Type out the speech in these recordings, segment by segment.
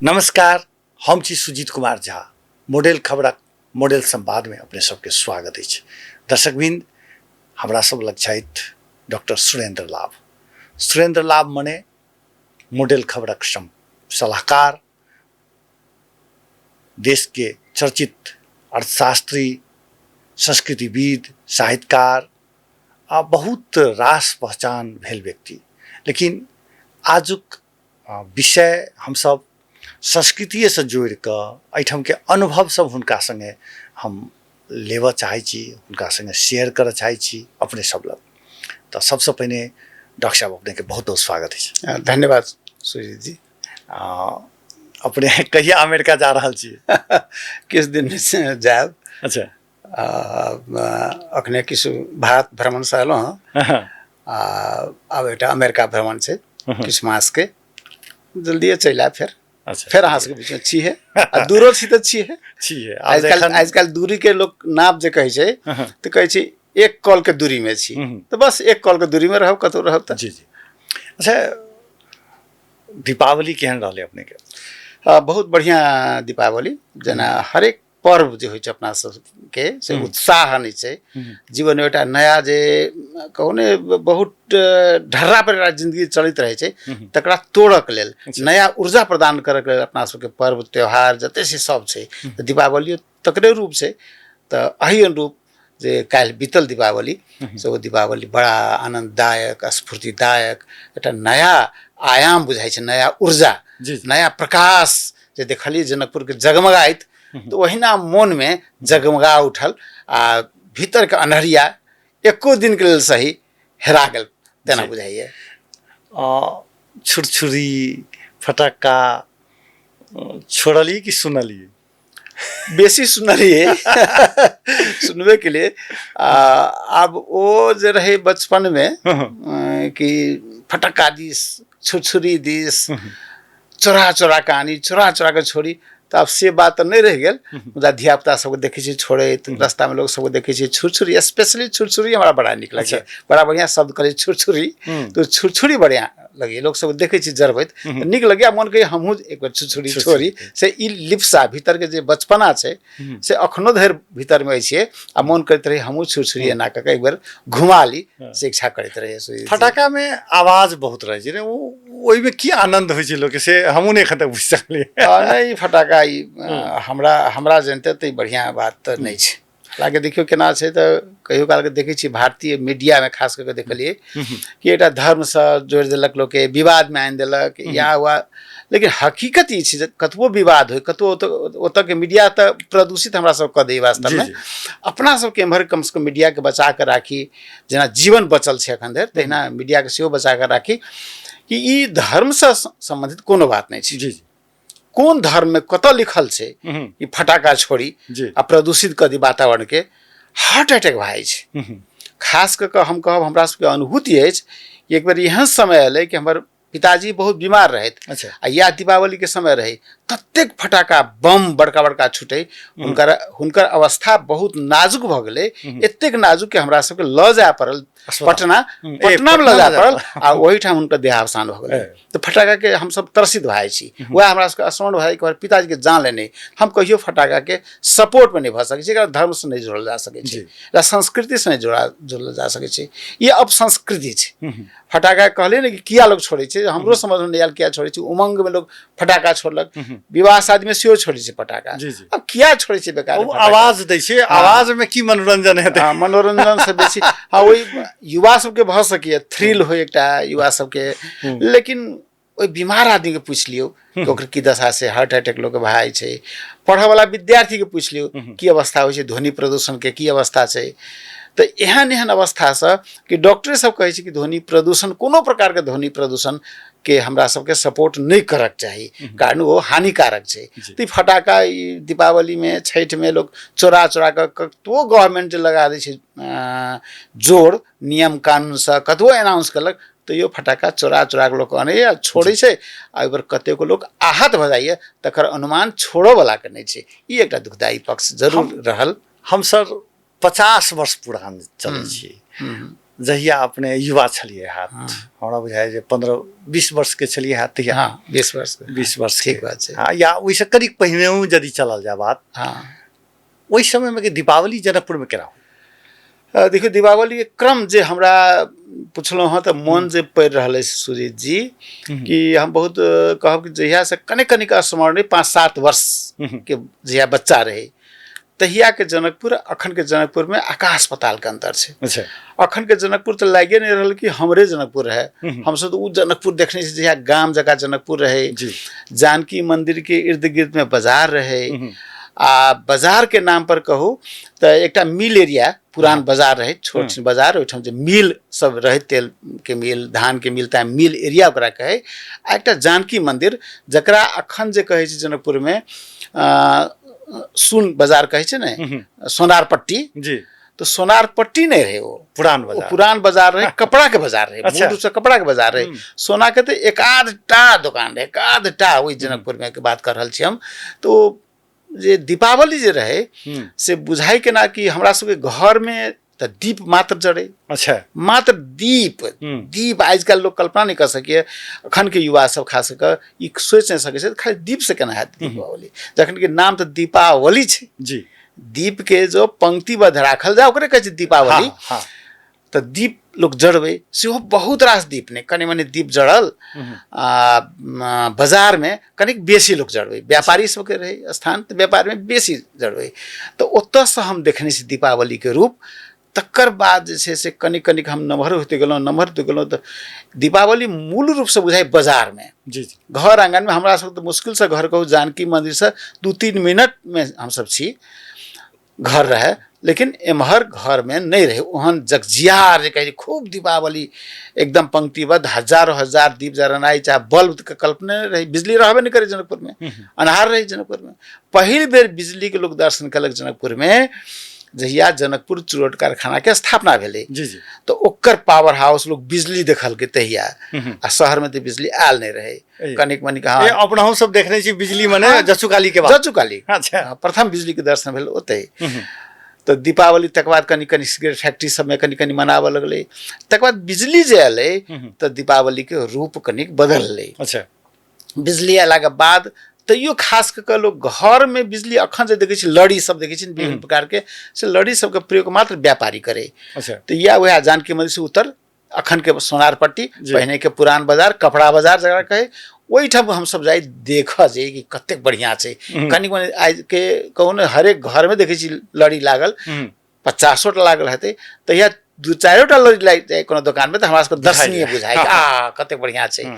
नमस्कार, हम छी सुजीत कुमार झा। मॉडल खबरक मॉडल संवादमे अपने सबके स्वागत अछि। दर्शकवृंद, हमरा सब लग छथि डॉक्टर सुरेंद्र लाभ। सुरेंद्र लाभ मने मॉडल खबरक सलाहकार, देश के चर्चित अर्थशास्त्री, संस्कृतिविद, साहित्यकार आ बहुत रास पहचान भेल व्यक्ति। लेकिन आजुक विषय हमसब संस्कृतिएसँ जोड़िकऽ एहिठामके अनुभव सब हुनका सङ्गे हम लेबऽ चाहै छी, हुनका सङ्गे शेयर करऽ चाहै छी अपने सब लग। तऽ सबसँ पहिने डॉक्टर साहब, अपनेके बहुत बहुत स्वागत अछि। धन्यवाद सुजीत जी। अपने कहिया अमेरिका जा रहल छी? किछु दिन जायब। अच्छा। अखने किछु भारत भ्रमणसँ एलहुँ हँ, आ आब एकटा अमेरिका भ्रमण छै किछु मासके, जल्दिए चलि आयब फेर। अच्छा। फेर अहाँ सबके बीचमे छिहे, आ दूरो छी तऽ छिहे। छिहे। आजकल आजकल दूरीके लोक नाप जे कहै छै तऽ कहै छै एक कॉलके दूरीमे छी, तऽ बस एक कॉलके दूरीमे रहब, कतहु रहब तऽ। जी जी। अच्छा, दीपावली केहन रहलै अपनेके? बहुत बढ़िआँ दीपावली। जेना हरेक पर्व जे होइ छै अपना सबके, से उत्साह आनै छै जीवनमे, एकटा नया जे कहू ने बहुत ढर्रा पर एकटा जिन्दगी चलैत रहै छै, तकरा तोड़ऽके लेल, नया ऊर्जा प्रदान करऽके लेल अपना सबके पर्व त्योहार जते छै सब छै, तऽ दीपावलियो तकरे रूप छै। तऽ एहि अनुरूप जे काल्हि बीतल दीपावली, से ओ दीपावली बड़ा आनन्ददायक, स्फूर्तिदायक, एकटा नया आयाम बुझाइ छै, नया ऊर्जा, नया प्रकाश जे देखलियै जनकपुरके जगमगाइत, तऽ ओहिना मोनमे जगमगा उठल आ भीतरके अन्हरिया एको दिनके लेल सही हेरा गेल तेना बुझाइए। छुरछुरी फटक्का छोड़लियै कि सुनलियै? बेसी सुनलियै, सुनबे के लिए। आब ओ जे रहै बचपनमे कि फटक्का दिस, छुरछुरी दिस, चोरा चोरा कऽ आनी, चोरा चोरा कऽ छोड़ी, तऽ आब से बात तऽ नहि रहि गेल। मुदा धिया पुता सबके देखै छियै छोड़ैत, रास्तामे लोक सबके देखै छियै छुरछुरी, स्पेशली छुरछुरी हमरा बड़ा नीक लगैए। बड़ा बढ़िआँ शब्द कहै छुरछुरी, तऽ छुरछुरी बढ़िआँ लगैए। लोक सबके देखै छी जरबैत, नीक लगैए, मन कहैए हमहूँ एक बेर छुरछुरी छोड़ी। से ई लिप्सा भीतरके जे बचपना छै से अखनो धरि भीतरमे अछि, आ मन करैत रहै हमहूँ छुरछुरी एना कऽ कऽ एक बेर घुमा ली, से इच्छा करैत रहै। फटाकामे आवाज बहुत रहै छै ने, ओ ओहिमे की आनन्द होइ छै लोकके, से हमहूँ नहि एखन तक बुझि सकलियै। नहि, फटाका ई हमरा हमरा जनिते तऽ ई बढ़िआँ बात तऽ नहि छै। हालाँकि देखियौ केना छै, तऽ कहियो कालके देखै छियै भारतीय मीडियामे खास कऽ कऽ देखलियै कि एकटा धर्मसँ जोड़ि देलक, लोकके विवादमे आनि देलक या हुआ। लेकिन हकीकत ई छै जे कतबो विवाद होइ, कतबो ओतऽके मीडिया तऽ प्रदूषित हमरा सब कऽ दै। वास्तवमे अपना सबके एम्हर कमसँ कम मीडियाके बचा कऽ राखी, जेना जीवन बचल छै एखन धरि, तहिना मीडियाके सेहो बचा कऽ राखी कि ई धर्मसँ सम्बन्धित कोनो बात नहि छै। जी। कोन धर्ममे कतऽ लिखल छै कि फटाका छोड़ी आ प्रदूषित कऽ दी वातावरणके? हार्ट अटैक भए जाइ छै। खास कऽ कऽ हम कहब, हमरा सबके अनुभूति अछि कि एक बेर एहन समय एलै कि हमर पिताजी बहुत बीमार रहथि। आ इएह दीपावलीके समय रहै, ततेक फटाका बम बड़का बड़का छूटै, हुनकर हुनकर अवस्था बहुत नाजुक भऽ गेलै, एतेक नाजुक कि हमरा सबके लऽ जाय पड़ल पटना, पटनामे लऽ जाय पड़ल आ ओहिठाम हुनकर देहावसान भऽ गेलै। तऽ फटाकाके हमसब त्रसित भए जाइ छी। वएह हमरा सबके स्मरण भए जाइ, पिताजीके जान लेने। हम कहियो फटाकाके सपोर्टमे नहि भऽ सकै छी। एकरा धर्मसँ नहि जोड़ल जा सकै छै, एकरा संस्कृतिसँ नहि जोड़ल जा सकै छै। ई अपसंस्कृति छै। फटाका कहलियै ने कि किया लोक छोड़ै छै, हमरो समझमे नहि आयल किया छोड़ै छै। उमंगमे लोक फटाका छोड़लक, विवाह शादीमे सेहो छोड़ै छै फटाका। आब किया छोड़ै छै बेकार? आवाज दै छै, आवाजमे की मनोरंजन हेतै? मनोरंजन से बेसी हँ ओहि युवा सबके भऽ सकैए, थ्रिल होइ एकटा युवा सबके। लेकिन ओहि बीमार आदमीके पूछि लियौ कि ओकर की दशा छै, हार्ट अटैक लोकके भए जाइ छै। पढ़ऽवला विद्यार्थीके पूछि लियौ की अवस्था होइ छै, ध्वनि प्रदूषणके की अवस्था छै। तऽ एहन एहन अवस्थासँ कि डॉक्टरे सब कहै छै कि ध्वनि प्रदूषण, कोनो प्रकारके ध्वनि प्रदूषणके हमरा सबके सपोर्ट नहि करक चाही, कारण ओ हानिकारक छै। तऽ ई फटाका ई दीपावलीमे, छठिमे लोक चोरा चोरा कऽ, कतबो गवर्नमेंट जे लगा दै छै जोर नियम कानूनसँ, कतबो एनाउंस केलक, तैयो फटाका चोरा चोरा कऽ लोक अनैए, छोड़ै छै, आ ओहिपर कतेको लोक आहत भऽ जाइए, तकर अनुमान छोड़ऽवलाके नहि छै। ई एकटा दुखदायी पक्ष जरूर रहल। हम सर 50 वर्ष पुरान चलै छी। जहिया अपने युवा छलियै हाथ, हमरा बुझाइ जे 15-20 वर्ष के छलियै हाथ तहिया। हाँ, 20 वर्ष के। 20 वर्ष ठीक बात छै। हाँ, या ओहिसँ करीब पहिनेहूँ यदि चलल जाय बात। हाँ। ओहि समयमे के दीपावली जनकपुरमे केना होइ? देखियौ, दीपावली के क्रम जे हमरा पुछलहुँ हँ तऽ मोन जे पड़ि रहल अछि सुजीत जी, कि हम बहुत कहब कि जहियासँ कने कनिक स्मरण, 5-7 वर्ष के जहिया बच्चा रही तहिया के जनकपुर अखन के जनकपुर में आकाश पाताल के अंतर छै। अच्छा। अखन के जनकपुर तऽ लागे नहीं रहल कि हमरे जनकपुर रहे। हमसब तऽ उ जनकपुर देखने छी जहिया गाम जकाँ जनकपुर रहे। जानकी मंदिर के इर्द गिर्द में बाजार रहे। आ बाजार के नाम पर कहू तऽ एकटा मिल एरिया पुरान बाजार रहे, छोट छिन बाजार, ओहिठाम जे मिल सब रहे, तेल के मिल, धान के मिल, तैं मिल एरिया ओकरा कहै। आ एकटा जानकी मंदिर जकरा अखन जे कहै छै जनकपुर में सुन बाजार कहै छै ने, सोनारपट्टी। तो सोनारपट्टी नहीं रहे, वो पुरान बाजार। वो पुरान बाजार रहे, कपड़ा के बाजार रहे। अच्छा। मूल रूप से कपड़ा के बाजार रहे। सोना के तो एक आध टा दुकान रहे, एक आध टा। वही जनकपुर में के बात कर रहल छी हम। तो जे दीपावली जे रहे से बुझाई केना कि हमरा सबके घर में तऽ दीप मात्र जरे। अच्छा। मात्र दीप। दीप आजकल लोग कल्पना नहीं कर सकिए, अखन के युवा सब खास कऽ ई सोचि नहीं सकै छै खाली दीप से केना हैत दीपावली, जखन कि नाम तऽ दीपावली छै। दीप के जो पंक्तिबद्ध राखल जाय ओकरे कहै छै दीपावली। हाँ। तऽ दीप लोग जरबै, सेहो बहुत रास दीप नहि, कनि मनि दीप जड़ल। आ बाजारमे कनिक बेसी लोग जरबै, व्यापारी सबके रहै स्थान तऽ व्यापारमे बेसी जरबै। तऽ ओतऽसँ हम देखने छी दीपावलीके रूप। तकर बाद जे छै से कनिक कनिक हम नमहर होते गेलहुँ, नमहर होते गेलहुँ तऽ दीपावली मूल रूपसँ बुझाइ बाजारमे। जी जी घर आङ्गनमे हमरा सब तऽ मुश्किलसँ घर कहू जानकी मन्दिरसँ 2-3 मिनटमे हमसब छी, घर रहै, लेकिन एम्हर घरमे नहि रहै ओहन जगजियार जे कहै छै खूब दीपावली एकदम पंक्तिबद्ध हजारो हजार दीप जरनाइ, चाहे बल्बके कल्पने नहि रहै, बिजली रहबे नहि करै जनकपुरमे, अन्हार रहै जनकपुरमे। पहिल बेर बिजलीके लोक दर्शन केलक जनकपुरमे जहिया जनकपुर चुरोट कारखानाके स्थापना भेलै। जी जी तऽ ओकर पावर हाउस लोक बिजली देखलकै तहिया, आ शहरमे तऽ बिजली आयल नहि रहै, कनिक मनिक। हाँ, अपनहु सब देखने छी बिजली मने जचुकाली के बाद। जचुकाली। अच्छा। हाँ, प्रथम बिजली के दर्शन भेल ओतै। तऽ दीपावली तकर बाद कनि कनि सिगरेट फैक्ट्री सबमे कनि कनि मनाबऽ लगलै। तकर बाद बिजली जे एलै तऽ दीपावली के रूप कनिक बदललै। अच्छा। बिजली अयलाके बाद तैयो खास कऽ कऽ लोक घरमे बिजली अखन जे देखै छी लड़ी सब देखै छी विभिन्न प्रकारके, से लड़ी सबके प्रयोग मात्र व्यापारी करै। अच्छा। तऽ इएह वएह जानकी मंदिर से उत्तर अखन के सोनारपट्टी, पहिने के पुरान बाजार, कपड़ा बाजार जकरा कहै, ओहिठाम हमसब जाइ देखऽ जे कि कतेक बढ़िआँ छै। कनिक मनि आइके कहू ने हरेक घरमे देखै छी लड़ी लागल, 50टा लागल हेतै, तहिया 2-4टा लड़ी लागि जाइ कोनो दोकानमे तऽ हमरा सबके दर्शनीय बुझाइ, आ कतेक बढ़िआँ छै।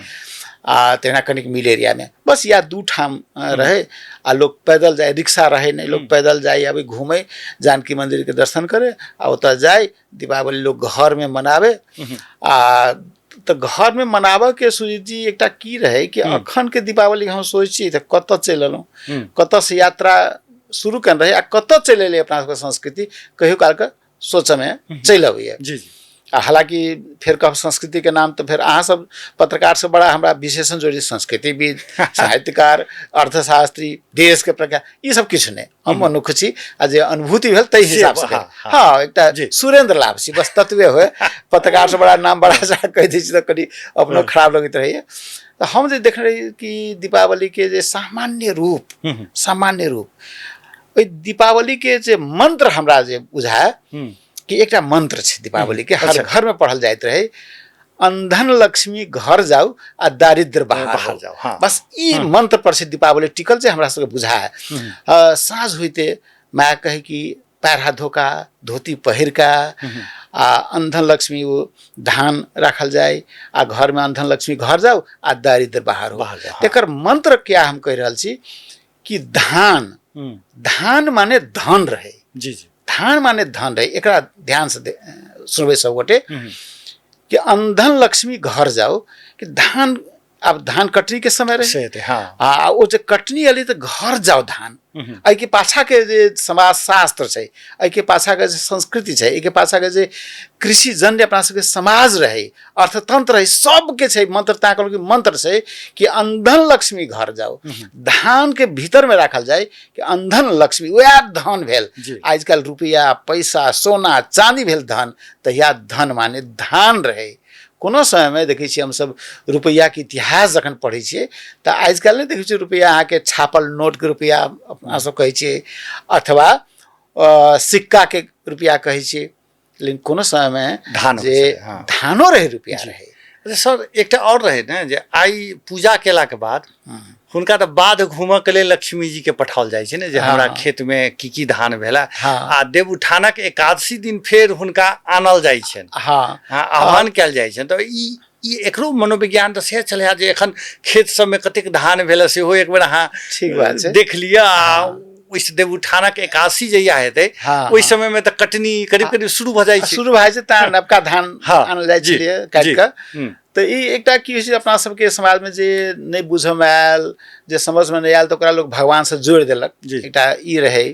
आ तहिना कनिक मिल एरियामे बस इएह 2 ठाम रहै। आ लोक पैदल जाइ, रिक्शा रहै नहि, लोक पैदल जाइ आबै घूमै, जानकी मन्दिरके दर्शन करै आ ओतऽ जाइ। दीपावली लोक घरमे मनाबै। आ तऽ घरमे मनाबऽके सुजीत जी एकटा की रहै कि अखनके दीपावली हम सोचै छी तऽ कतऽ चलि एलहुँ, कतऽसँ यात्रा शुरू केने रही आ कतऽ चलि एलै अपना सबके संस्कृति, कहियो कालके सोचऽमे चलि अबैए। जी जी आ हालाँकि फेर कहब संस्कृतिके नाम तऽ फेर अहाँ सब पत्रकार सब बड़ा हमरा विशेषण जोड़ी, संस्कृतिविद, साहित्यकार, अर्थशास्त्री, देशके प्रज्ञा, ई सब किछु नहि, हम मनुष्य छी आ जे अनुभूति भेल ताहि हिसाबसँ। हाँ, एकटा सुरेंद्र लाभ छी, बस ततबे होय। पत्रकार सब बड़ा नाम बड़ा सा कहि दै छी तऽ कनि अपनो खराब लगैत रहैए। तऽ हम जे देखने रही कि दीपावलीके जे सामान्य रूप, सामान्य रूप ओहि दीपावलीके जे मंत्र हमरा जे बुझाय कि एकटा मंत्र छै दीपावलीके, हर घरमे पढ़ल जाइत रहै, अंधन लक्ष्मी घर जाउ आ दारिद्र बाहर जाउ। हाँ। बस ई मंत्र पर से दीपावली टिकल छै, हमरा सबके बुझाय। साँझ होइते माय कहे कि पैर हाथ धोका, धोती पहिर का आ अंधन लक्ष्मी वो धान राखल जाय आ घर में अंधन लक्ष्मी घर जाउ आ दारिद्र बाहर हो। बाहर जाउ, हाँ। तेकर मंत्र क्या हम कहि रहल छी कि धान, धान माने धन रहे। जी जी धान माने धन रहे, एकरा ध्यान से सुनबै सब गोटे कि अंधन लक्ष्मी घर जाओ कि धान आब धान कटनी के समय रहे से हेतै हाँ आ ओ जे कटनी एलै तऽ घर जाउ धान एहिके पाछाके जे समाजशास्त्र छै एहिके पाछाके जे संस्कृति छै एहिके पाछाके जे कृषिजन्य अपना सबके समाज रहै अर्थतंत्र रहै सबके छै मंत्र तैं कहलहुँ कि मंत्र छै कि अंधन लक्ष्मी घर जाउ धानके भीतरमे राखल जाय कि अंधन लक्ष्मी वएह धन भेल आजकल रुपया पैसा सोना चाँदी भेल धन तहिया धन माने धान रहै कोनो समयमे देखै छियै हमसभ रुपैआके इतिहास जखन पढ़ै छियै तऽ आज काल्हि नहि देखै छियै रुपैआ अहाँके छापल नोटके रुपैआ अपना सब कहै छियै अथवा सिक्काके रुपैआ कहै छियै लेकिन कोनो समयमे धान जे हँ। धानो रहै रुपैआ रहै अच्छा सर एकटा आओर रहै ने जे आइ पूजा केलाके बाद हुनका तऽ बाध घूमऽ के लेल लक्ष्मी जी के पठाओल जाइ छै ने जे हमरा खेत मे की की धान भेला आ देवउठानक एकादशी दिन फेर हुनका आनल जाइ छनि हाँ आह्वान कयल जाइ छनि तऽ ई ई एकरो मनोविज्ञान तऽ से छलै जे एखन खेत सबमे कतेक धान भेल सेहो एक बेर अहाँ ठीक बात छै देख लिअ आ ओहिसँ देवउठानक एकादशी जहिया हेतै ओहि समयमे तऽ कटनी करीब करीब शुरू भऽ जाइ छै शुरू भऽ जाइ छै तैं नवका धान आनल जाइ छलैए काटि कऽ तऽ ई एकटा की होइ छै अपना सबके समाजमे जे नहि बुझऽमे आयल जे समझमे नहि आयल तऽ ओकरा लोक भगवानसँ जोड़ि देलक एकटा ई रहै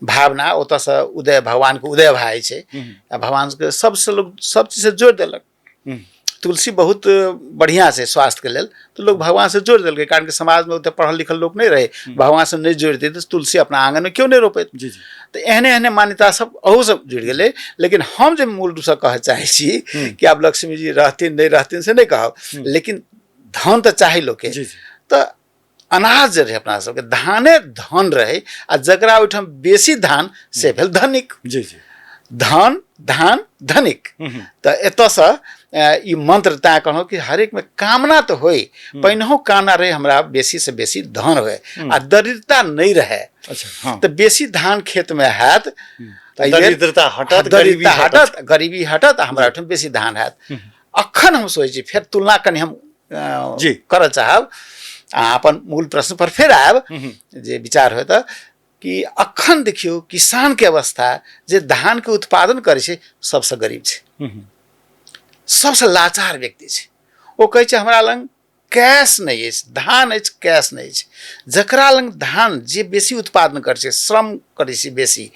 भावना ओतऽसँ उदय भगवानके उदय भए जाइ छै आ भगवानके सबसँ लोक सब चीजसँ जोड़ि देलक तुलसी बहुत बढ़िआँ छै स्वास्थ्यके लेल तऽ लोक भगवानसँ जोड़ि देलकै कारण कि समाजमे ओते पढ़ल लिखल लोक नहि रहै भगवानसँ नहि जोड़ितै तऽ तुलसी अपना आङ्गनमे केओ नहि रोपैत जी जी तऽ एहने एहने मान्यता सब अहू सब जुड़ि गेलै लेकिन हम जे मूल रूपसँ कहऽ चाहै छी कि आब लक्ष्मी जी रहथिन नहि रहथिन से नहि कहब लेकिन धन तऽ चाही लोकके जी जी तऽ अनाज जे रहै अपना सबके धाने धन रहै आ जकरा ओहिठाम बेसी धान से भेल धनिक जी जी धन धान धनिक तऽ एतऽसँ ई मंत्र तैं कहलहुँ कि हरेकमे कामना तऽ होइ पहिनहो कामना रहै हमरा बेसीसँ बेसी धन होइ आ दरिद्रता नहि रहै अच्छा हाँ तऽ बेसी धान खेतमे हैत तऽ एहि बेर दरिद्रता हटत गरीबी दरिद्रता हटत हटत गरीबी हटत आ हमरा ओहिठाम बेसी धान हैत अखन हम सोचै छी फेर तुलना कनि हम जी। करऽ चाहब आ अपन मूल प्रश्न पर फेर आयब जे विचार होय तऽ कि अखन देखियौ किसानके अवस्था जे धानके उत्पादन करै छै सबसँ गरीब छै सबसँ लाचार व्यक्ति छै ओ कहै छै हमरा लग कैश नहि अछि धान अछि कैश नहि अछि जकरा लग धान जे बेसी उत्पादन करै छै श्रम करै छै बेसी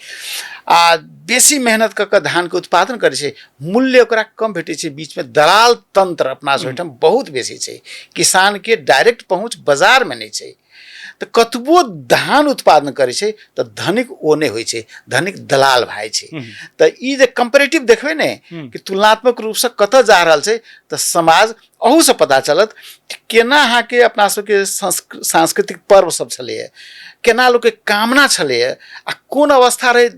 आ बेसी मेहनत कऽ कऽ धानके उत्पादन करै छै मूल्य ओकरा कम भेटै छै बीचमे दलाल तंत्र अपना सब ओहिठाम बहुत बेसी छै किसानके डायरेक्ट पहुँच बाजारमे नहि छै तऽ कतबो धान उत्पादन करै छै तऽ धनिक ओ नहि होइ छै धनिक दलाल भए छै तऽ ई जे कम्पेरेटिव देखबै ने कि तुलनात्मक रूपसँ कतऽ जा रहल छै तऽ समाज अहूसँ पता चलत कि केना अहाँके अपना सबके सांस्कृतिक पर्व सब छलैए केना लोकके कामना छलैए आ कोन अवस्था रहै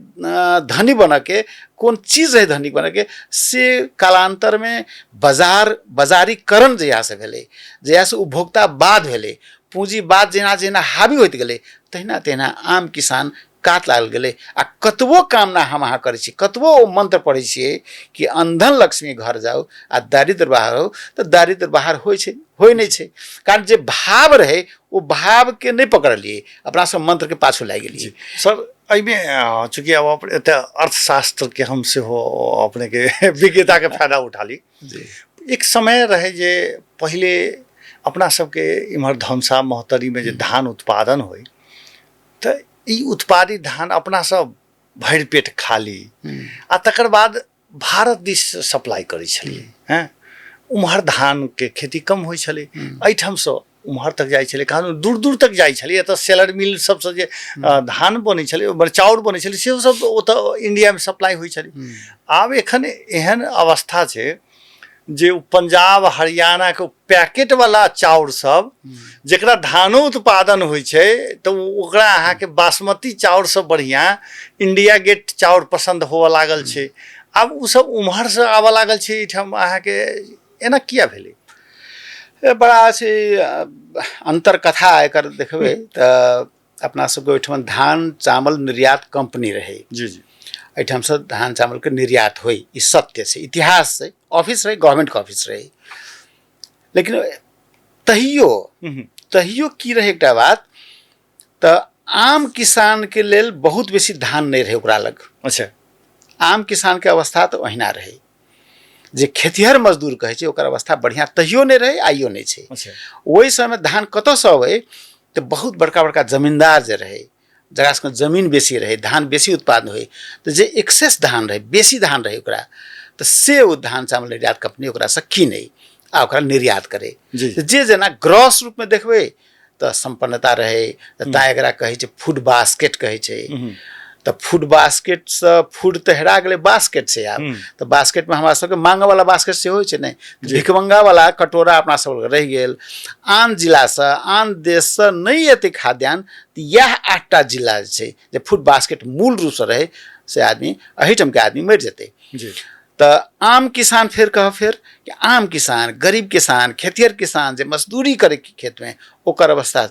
धनी बनऽके कोन चीज रहै धनी बनऽके से कालान्तरमे बाजारीकरण जहियासँ भेलै जहियासँ उपभोक्तावाद भेलै पूँजीवाद जेना जेना हावी होइत गेलै तहिना तहिना आम किसान कात लागल गेलै आ कतबो कामना हम अहाँ करै छी कतबो ओ मंत्र पढ़ै छियै कि अंधन लक्ष्मी घर जाउ आ दारिद्र बाहर हो तऽ दारिद्र बाहर होइ छै होइ नहि छै कारण जे भाव रहै ओ भावके नहि पकड़लियै अपना सब मंत्रके पाछू लागि गेलियै सर एहिमे चूँकि आब एतऽ अर्थशास्त्रके हम सेहो अपनेके विज्ञताके फायदा उठा ली जी एक समय रहै जे पहिले अपना सबके इम्हर धमसा महोत्तरीमे जे धान उत्पादन होइ तऽ ई उत्पादित धान अपना सब भरि पेट खा ली आ तकर बाद भारत दिस सप्लाई करै छलियै हँ उम्हर धानके खेती कम होइ छलै एहिठामसँ उम्हर तक जाइ छलै कहाँ दूर दूर तक जाइ छलै एतऽ सेलर मिल सबसँ जे धान बनै छलै ओम्हर चाउर बनै छलै सेहो सब ओतऽ इण्डियामे सप्लाई होइ छलै आब एखन एहन अवस्था छै जे ओ पंजाब हरियाणाके पैकेटवला चाउर सब जकरा धानो उत्पादन होइ छै तऽ ओकरा अहाँके बासमती चाउरसँ बढ़िआँ इंडिया गेट चाउर पसन्द होअ लागल छै आब ओ सब उम्हरसँ आबऽ लागल छै एहिठाम अहाँके एना किया भेलै बड़ा छै अंतरकथा एकर देखबै तऽ अपना सबके ओहिठाम धान चावल निर्यात कंपनी रहै जी जी एहिठामसँ धान चावलके निर्यात होइ ई सत्य छै इतिहास छै ऑफिस रहै गवर्नमेंटके ऑफिस रहै लेकिन तहियो तहियो की रहै एकटा बात तऽ आम किसानके लेल बहुत बेसी धान नहि रहै ओकरा लग अच्छा आम किसानके अवस्था तऽ ओहिना रहै जे खेतिहर मजदूर कहै छै ओकर अवस्था बढ़िआँ तहियो नहि रहै, आइयो नहि छै। ओहि समयमे धान कतऽसँ अबै तऽ बहुत बड़का बड़का जमींदार जे रहै, जकरा सबके जमीन बेसी रहै, धान बेसी उत्पादन होइ, तऽ जे एक्सेस धान रहै, बेसी धान रहै ओकरा, तऽ से ओ धान चावल निर्यात कंपनी ओकरासँ कीनै आ ओकरा निर्यात करै। तऽ जे जेना ग्रॉस रूपमे देखबै तऽ सम्पन्नता रहै, तऽ तैँ एकरा कहै छै फूड बास्केट कहै छै। तऽ फूड बास्केटसँ फूड तऽ हेरा गेलै, बास्केट छै आब। तऽ बास्केटमे हमरा सबके मांगयवला बास्केट सेहो होइ छै ने, भिखमंगावला कटोरा अपना सबके रहि गेल। आन जिलासँ आन देशसँ नहि एतै खाद्यान्न, तऽ इएह 8टा जिला जे छै जे फूड बास्केट मूल रूपसँ रहै, से आदमी एहिठामके आदमी मरि जेतै। तऽ आम किसान फेर कहब फेर कि आम किसान, गरीब किसान, खेतिहर किसान जे मजदूरी करै खेतमे, ओकर अवस्था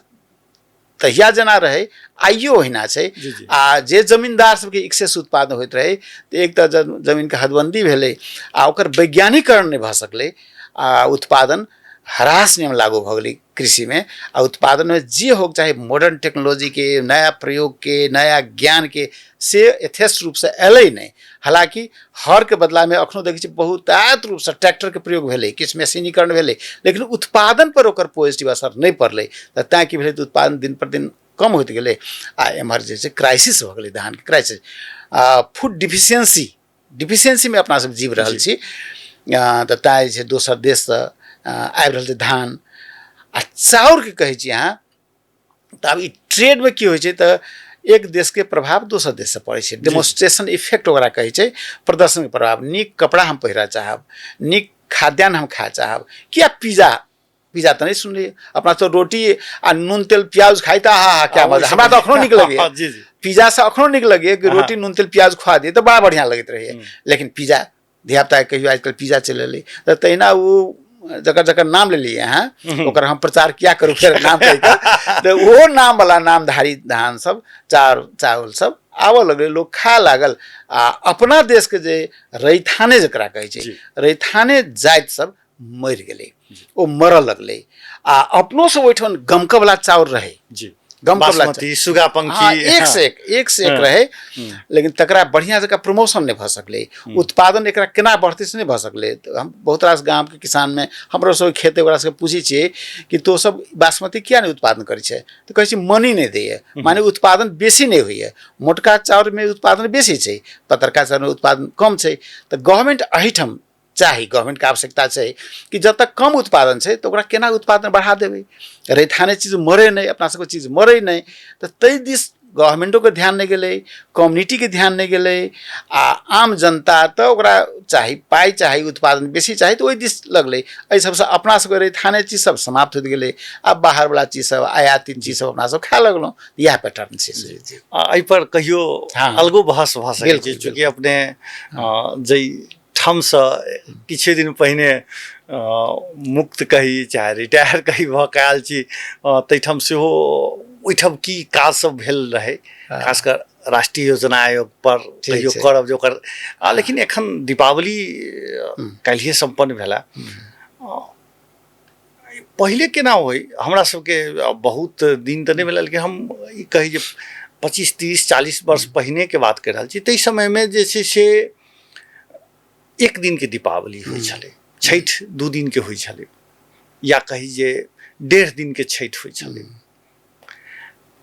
तहिया जेना रहै आइयो ओहिना छै। आ जे जमींदार सबके एक्सेस उत्पादन होइत रहै, तऽ एक तऽ जमीनके हदबंदी भेलै आ ओकर वैज्ञानिकरण नहि भऽ सकलै आ उत्पादन ह्रास नियम लागू भऽ गेलै कृषिमे। आ उत्पादनमे जे होके चाही मॉडर्न टेक्नोलॉजीके, नया प्रयोगके, नया ज्ञानके, से यथेष्ट रूपसँ अयलै नहि। हालाँकि हरके बदलामे अखनो देखै छियै बहुतायत रूपसँ ट्रैक्टरके प्रयोग भेलै, किछु मशीनीकरण भेलै, लेकिन उत्पादन पर ओकर पॉजिटिव असर नहि पड़लै। तऽ तैँ की भेलै तऽ उत्पादन दिन पर दिन कम होइत गेलै आ एम्हर जे छै क्राइसिस भऽ गेलै, धानके क्राइसिस, आ फूड डिफिशियन्सीमे अपना सब जीव रहल छी। तऽ तैँ जे छै दोसर देशसँ आबि रहल छै धान आ चाउरके कहै छी अहाँ। तऽ आब ई ट्रेडमे की होइ छै तऽ एक देशके प्रभाव दोसर देशसँ पड़ै छै, डेमोन्स्ट्रेशन इफेक्ट ओकरा कहै छै, प्रदर्शनके प्रभाव। नीक कपड़ा हम पहिरऽ चाहब, नीक खाद्यान्न हम खाय चाहब, किया पिज्जा पिज्जा तऽ नहि सुनलियै, अपना सब रोटी आ नून तेल प्याज खाइ तऽ आहा हा क्या मजा, हमरा तऽ अखनो नीक लगैए। पिज्जा से अखनो नीक लगैए कि रोटी नून तेल प्याज खुआ दिए तऽ बड़ा बढ़िआँ लगैत रहैए। लेकिन पिज्जा धियापुता कहियो आजकल पिज्जा चलि एलै, तऽ तहिना ओ जकर जकर नाम लेलियै अहाँ ओकर हम प्रचार किया करू फेर नाम कहि कऽ, तऽ ओहो नामवला नामधारी धान सब चावल सब आबऽ लगलै, लोक खाय लागल। आ अपना देशके जे रैथाने जकरा कहै छै, रैथाने जाति सब मरि गेलै, ओ मरऽ लगलै। आ अपनो सब ओहिठाम गमकऽवला चाउर रहै, गमकऽवला बासमती, सुगा पंखी, हाँ, एक से एक, एक से एक रहे, लेकिन तकरा बढ़िया जकाँ प्रमोशन नहि भऽ सकलै, उत्पादन एकरा केना बढ़तै से नहि भऽ सकलै। तऽ हम बहुत रास गामके किसानमे हमरो सब खेत ओकरा सबके पूछै छियै कि तो सब बासमती किया नहि उत्पादन करै छै, तऽ कहै छै मनी नहि दैए, माने उत्पादन बेसी नहि होइए। मोटका चाउरमे उत्पादन बेसी छै, पतरका चाउरमे उत्पादन कम छै। तऽ गवर्नमेंट एहिठाम चाही, गवर्नमेंटके आवश्यकता छै कि जतऽ कम उत्पादन छै तऽ ओकरा केना उत्पादन बढ़ा देबै, रैथाने चीज मरै नहि, अपना सबके चीज मरै नहि। तऽ ताहि दिस गवर्नमेंटोके ध्यान नहि गेलै, कम्युनिटीके ध्यान नहि गेलै, आ आम जनता तऽ ओकरा चाही पाइ चाही, उत्पादन बेसी चाही, तऽ ओहि दिस लगलै। एहि सबसँ अपना सबके रैथाने चीज सब समाप्त होइत गेलै, आब बाहरवला चीज सब, आयातित चीज सब अपना सब खाए लगलहुँ। इएह पैटर्न छै। एहिपर कहियो अलगो बहस भऽ सकै छै, चूँकि अपने जाहि ठामसँ किछु दिन पहिने मुक्त कही चाहे रिटायर कही भऽ कऽ आयल छी, ताहिठाम सेहो ओहिठाम की काज सब भेल रहै, खासकर राष्ट्रीय योजना आयोग पर कहियो करब जे ओकर। लेकिन एखन दीपावली काल्हिए सम्पन्न भेला, पहिले केना होइ हमरा सबके बहुत दिन तऽ नहि भेल, लेकिन हम ई कही जे 25 30 40 वर्ष पहिनेके बात कहि रहल छी, ताहि समयमे जे छै से एक दिनके दीपावली होइ छलै, छठि 2 दिनके होइ छलै, या कही जे 1.5 दिनके छठि होइ छलै।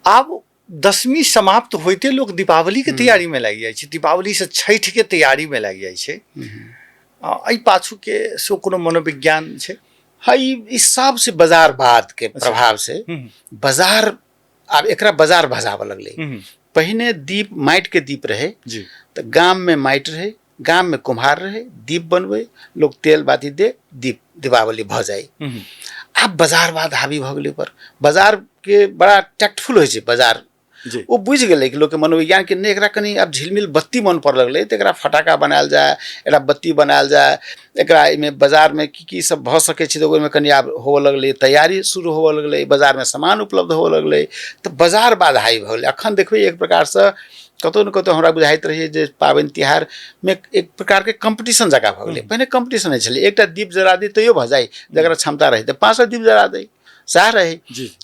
आब दशमी समाप्त होइते लोक दीपावलीके तैयारीमे लागि जाइ छै, दीपावलीसँ छठिके तैयारीमे लागि जाइ छै। एहि पाछूके सेहो कोनो मनोविज्ञान छै? हाँ, ई सबसे बाजारवादके प्रभाव से बाजार आब एकरा बाजार भजाबऽ लगलै। पहिने दीप माटिके दीप रहै, तऽ गाममे माटि रहै, गाममे कुम्हार रहै, दीप बनबै, लोक तेल बाती दे, दीप दीपावली भऽ जाइ। आब बाजारवाद हावी भऽ गेलै पर बाजारके बड़ा टैक्टफुल होइ छै बाजार, ओ बुझि गेलै कि लोकके मनोविज्ञान कि नहि एकरा कनि आब झिलमिल बत्ती मन पड़ऽ लगलै तऽ एकरा फटाका बनायल जाय, एकरा बत्ती बनायल जाय, एकरा एहिमे बाजारमे की की सब भऽ सकै छै, तऽ ओहिमे कनि आब होबऽ लगलै, तैयारी शुरू होबऽ लगलै, बाजारमे सामान उपलब्ध होबऽ लगलै, तऽ बाजारवाद हावी भऽ गेलै। अखन देखबै एक प्रकारसँ कतहु ने कतहु हमरा बुझाइत रहैए जे पाबनि तिहारमे एक प्रकारके कम्पटिशन जकाँ भऽ गेलै। पहिने कम्पटिशन नहि छलै, एकटा दीप जरा दी तैयो भऽ जाइ, जकरा क्षमता रहै तऽ 5टा दीप जरा दै, सएह रहै।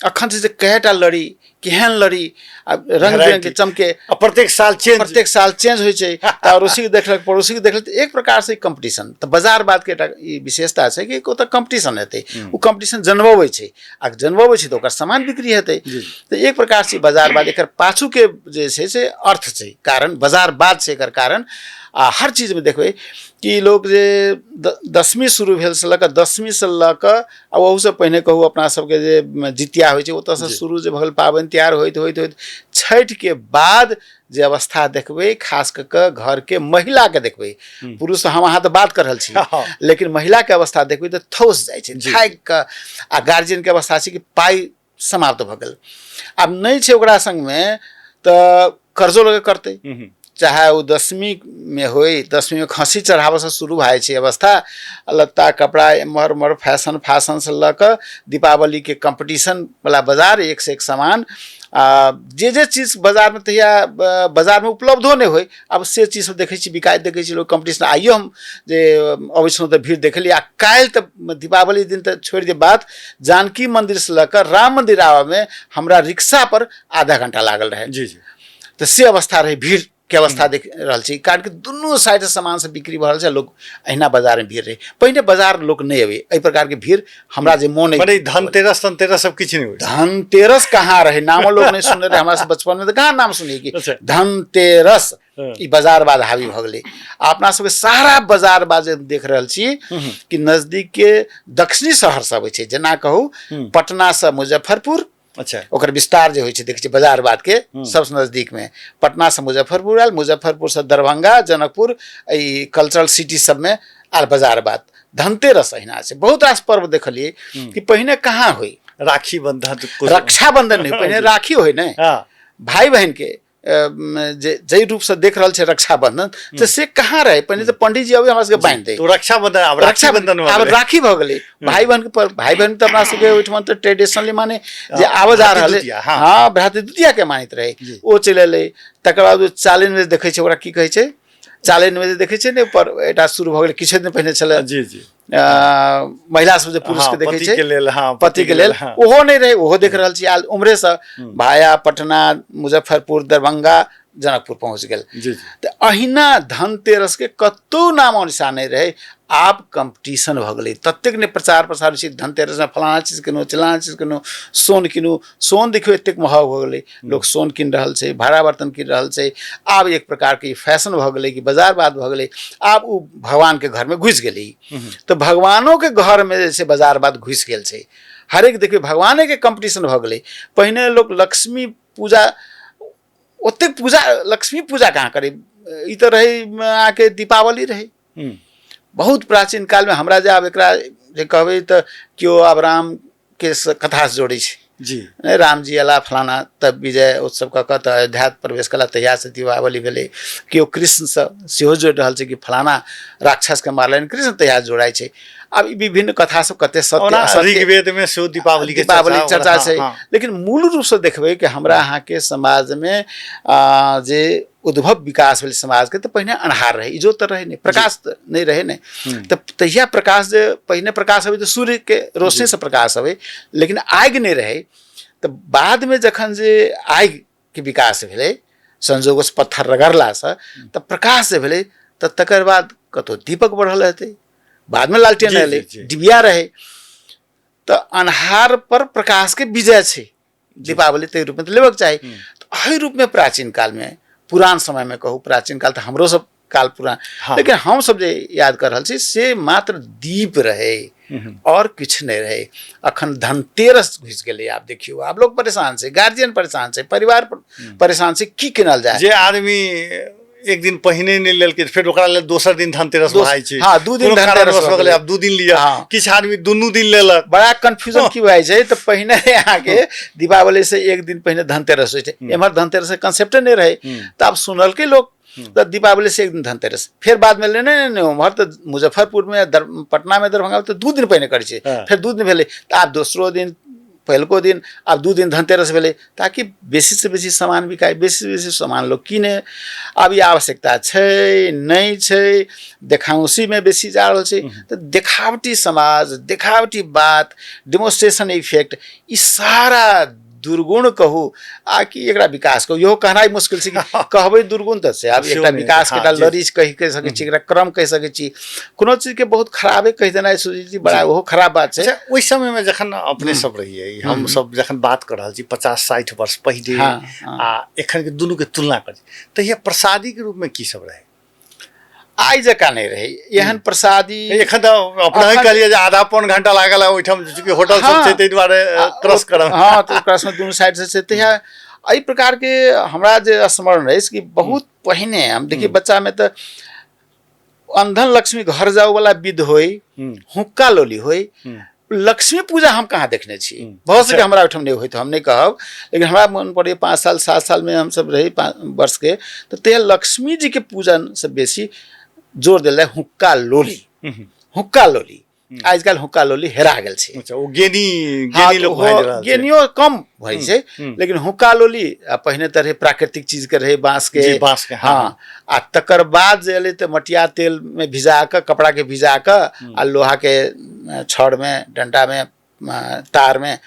अखन छै जे कएटा लड़ी, केहन लड़ी आ रंग बिरंग के चमके। आ प्रत्येक साल चेंज, प्रत्येक साल चेंज होइ छै। तऽ अड़ोसी के देखलक, पड़ोसी के देखलक, तऽ एक प्रकार से कंपटीशन। तऽ बाजारवाद के एकटा ई विशेषता छै कि ओतऽ कंपटीशन हेतै, ओ कंपटीशन जनबबै छै, आ जनबबै छै तऽ ओकर सामान बिक्री हेतै। तऽ एक प्रकार से बाजारवाद एकर पाछू के जे छै से अर्थ छै, कारण बाजारवाद छै एकर कारण। आ हर चीजमे देखबै कि लोक जे दसमी शुरू भेल से लऽ कऽ, दसमी से लऽ कऽ आ ओहूसँ पहिने कहू अपना सबके जे जितिया होइ छै ओतऽसँ शुरू जे भऽ गेल पाबनि तिहार होइत होइत होइत छठिके बाद जे अवस्था देखबै, खास कऽ कऽ घरके महिलाके देखबै, पुरुष हम अहाँ तऽ बात कर रहल छी, लेकिन महिलाके अवस्था देखबै तऽ थौस जाइ छै, थाकि कऽ। आ गार्जियनके अवस्था छै कि पाइ समाप्त भऽ गेल, आब नहि छै ओकरा संगमे, तऽ कर्जो लऽ कऽ करतै, चाहे ओ दसमीमे होइ। दसमीमे खस्सी चढ़ाबऽसँ शुरू भए जाइ छै अवस्था, लत्ता कपड़ा एम्हर ओम्हर फैशन फाशनसँ लऽ कऽ दीपावलीके कम्पटिशनवला बाजार, एक से एक सामान, आ जे जे चीज बाजारमे तहिया बाजारमे उपलब्धो नहि होइ, आब से चीज सब देखै छी बिकाइत, देखै छी लोक कम्पटिशन। आइयो हम जे अबै छलहुँ तऽ भीड़ देखलियै। आ काल्हि तऽ दीपावली दिन तऽ छोड़ि दियौ बात, जानकी मन्दिरसँ लऽ कऽ राम मन्दिर आबऽमे हमरा रिक्शापर आधा घंटा लागल रहै। जी जी। तऽ से अवस्था रहै, भीड़ के अवस्था देख रहल छी, कारण कि दुनू साइड से सामान सब बिक्री भऽ रहल छै, लोक अहिना बाजार में भीड़ रहै। पहिने बाजार लोक नहि अबै, एहि प्रकार के भीड़ हमरा जे मोन मने धनतेरस तनतेरस सब किछु नहि होइ। धनतेरस कहाँ रहे, नामो लोक नहि सुनने रहे। हमरा सब बचपन में तऽ कहाँ नाम सुनिए कि धनतेरस। ई बाजारवाद हावी भऽ गेलै। आ अपना सबके सारा बाजारवाद जे देख रहल छी कि नजदीक के दक्षिणी शहर सब होइ छै, जेना कहू पटना से मुजफ्फरपुर, ओकर विस्तार जे होइ छै देखै छियै बाजारवाद के सबसँ नजदीक में पटना से मुजफ्फरपुर आयल, मुजफ्फरपुर से दरभंगा, जनकपुर, ई कल्चरल सिटी सबमे आयल बाजारवाद। धनतेरस अहिना छै। बहुत रास पर्व देखलियै कि पहिने कहाँ होइ, राखी बंधन, रक्षाबंधन नहि, पहिने राखी होइ ने, भाई बहन के जे जाहि रूपसँ देख रहल छै रक्षाबंधन, तऽ से कहाँ रहै। पहिने तऽ पंडीजी अबै हमरा सबके बान्हि दै। तो रक्षाबंधन आब रक्षाबंधन आब राखी भऽ गेलै भाई बहन के। पर भाई बहन तऽ अपना सबके ओहिठमा तऽ ट्रेडिशनली माने जे आबऽ जा रहल, हँ, भ्रातृद्वितीया के मानैत रहै, ओ चलि एलै। तकर बाद ओ चालीन मे देखै छै, ओकरा की कहै छै, चालीन मे जे देखै छै ने, पर एकटा शुरू भऽ गेलै किछु दिन पहिने छलै। जी जी। महिला सब जे पुरुष के देखै छै के लेल, हाँ, पति के लेल, ओहो नहि रहै, ओहो देख रहल छी। आयल उम्हरे से भाया पटना, मुजफ्फरपुर, दरभंगा, जनकपुर पहुँच गेल। तऽ अहिना धनतेरस के कतौ नामो निशान नहि रहै, आब कम्पटिशन भऽ गेलै, ततेक ने प्रचार प्रसार छै धनतेरसमे, फलाना चीज किनू, चिलाना चीज किनू, सोन किनू। सोन देखियौ एतेक महग भऽ गेलै, लोक सोन कीन रहल छै, भाड़ा बर्तन कीन रहल छै। आब एक प्रकारके ई फैशन भऽ गेलै कि बाजारवाद भऽ गेलै। आब ओ भगवानके घरमे घुसि गेलै, तऽ भगवानोके घरमे जे छै बाजारवाद घुसि गेल छै। हरेक देखियौ भगवानेके कम्पटिशन भऽ गेलै। पहिने लोक लक्ष्मी पूजा ओतेक पूजा, लक्ष्मी पूजा कहाँ करै, ई तऽ रहै अहाँके दीपावली रहै बहुत प्राचीन कालमे। हमरा जे आब एकरा जे कहबै तऽ केओ आब रामके कथासँ जोड़ै छै जी, रामजी अयला फलाना तब विजय उत्सव कऽ कऽ तऽ अयोध्या प्रवेश कयला, तहियासँ दीपावली भेलै। केओ कृष्णसँ सेहो जोड़ि रहल छै कि फलाना राक्षसके मारलनि कृष्ण, तहिया जोड़ाइ छै। आब ई विभिन्न कथा सब कते सत्य असत्य, ऋग्वेद में सेहो दीपावली के दीपावली चर्चा छै। लेकिन मूल रूप से देखबै कि हमरा अहाँके समाजमे जे उद्भव विकास भेल समाजके, तऽ पहिने अन्हार रहै, इजोत तऽ रहै नहि, प्रकाश तऽ नहि रहै ने। तऽ तहिया प्रकाश जे पहिने प्रकाश अबै तऽ सूर्यके रोशनीसँ प्रकाश अबै, लेकिन आगि नहि रहै। तऽ बादमे जखन जे आगिके विकास भेलै संजोगसँ पत्थर रगड़लासँ, तऽ प्रकाश जे भेलै, तऽ तकर बाद कतहु दीपक बढ़ल हेतै, बादमे लालटेन एलै, डिबिया रहै। तऽ अन्हार पर प्रकाशके विजय छै दीपावली, ताहि रूपमे तऽ लेबक चाही। तऽ एहि रूपमे प्राचीन कालमे, पुरान समयमे कहू, प्राचीन काल तऽ हमरो सब काल पुरान, लेकिन हमसब जे याद कर रहल छी से मात्र दीप रहै और किछु नहि रहै। अखन धनतेरस घुसि गेलै। आब देखियौ, आब लोक परेशान छै, गार्जियन परेशान छै, परिवार परेशान छै, की किनल जाय। जे आदमी एक दिन पहिने नहि लेलकै, फेर ओकरा लेल दोसर दिन धनतेरस भऽ छै। हाँ, 2 दिन धनतेरस भऽ गेलै, आब 2 दिन लिअ। किछु आदमी दुनू दिन लेलक। बड़ा कंफ्यूजन की भऽ जाइ छै, तऽ पहिने अहाँके दीपावली से एक दिन पहिने धनतेरस होइ छै, एम्हर धनतेरस के कंसेप्टे नहि रहै, तऽ आब सुनलकै लोक तऽ दीपावली से एक दिन धनतेरस, फेर बादमे ले नहि नहि, उम्हर तऽ मुजफ्फरपुरमे, पटनामे, दरभंगामे तऽ 2 दिन पहिने करै छै। फेर 2 दिन भेलै तऽ आब दोसरो दिन, पहिलको दिन, आब 2 दिन धनतेरस भेलै, ताकि बेसीसँ बेसी सामान बिकाय, बेसीसँ बेसी सामान लोक कीने। आब ई आवश्यकता छै नहि छै, देखाउसीमे बेसी जा रहल छै। तऽ देखावटी समाज, देखावटी बात, डिमोन्स्ट्रेशन इफेक्ट, ई सारा दुर्गुण कहू आ कि एकरा विकास कहू, इहो कहनाइ मुश्किल छै कि कहबै दुर्गुण तऽ से आब सेहो एकटा नहि विकास के हँ, एकटा जी। लड़ी कहि कहि सकै छी, एकरा क्रम कहि सकै छी। कोनो चीज के बहुत खराबे कहि देनाइ सुजीत जी बड़ा ओहो खराब बात छै। अच्छा, ओहि समय में जखन अपने सब रहियै, हम सब जखन बात कर रहल छी 50-60 वर्ष पहिले आ एखन के दुनू के तुलना करी, तहिया प्रसादी के रूप में की सब रहे? आइ जकाँ नहि रहै एहन प्रसादी। एखन तऽ अपना एखन- कहलियै जे आधा पौन घंटा लागल है ओहिठाम, चूँकि होटल सब हाँ। छै ताहि दुआरे क्रॉस करब। हँ, तऽ क्रॉस में दुनू साइड से छै। तहिया एहि प्रकार के हमरा जे स्मरण अछि कि बहुत पहिने हम देखिए बच्चा में तऽ अंधन लक्ष्मी घर जाओ वाला विध होई, हुक्का लोली होई, लक्ष्मी पूजा हम कहाँ देखने छी। भऽ सके हमरा ओहिठाम नहि होइत, हम नहि कहब, लेकिन हमरा मन पड़ैए 5 साल 7 साल में हमसब रही 5 वर्ष के, तऽ तहिया लक्ष्मी जी के पूजन से बेसी जोर देल जाय हुक्का लोली। हुक्का लोली आजकल हुक्का लोली हेरा गेल छै। अच्छा, ओ गेनी, हाँ, गेनी तऽ लोक ओहो भाजि रहल छै। गेनियो कम होइ छै, लेकिन हुक्का लोली आ पहिने तऽ रहै प्राकृतिक चीज के रहै, बाँस के। जी, बाँस के, हाँ। हाँ, आ तकर बाद जे एलै तऽ मटिया तेल में भिजा कऽ, कपड़ा के भिजा कऽ आ लोहा के छड़ में, डंडा में, तार में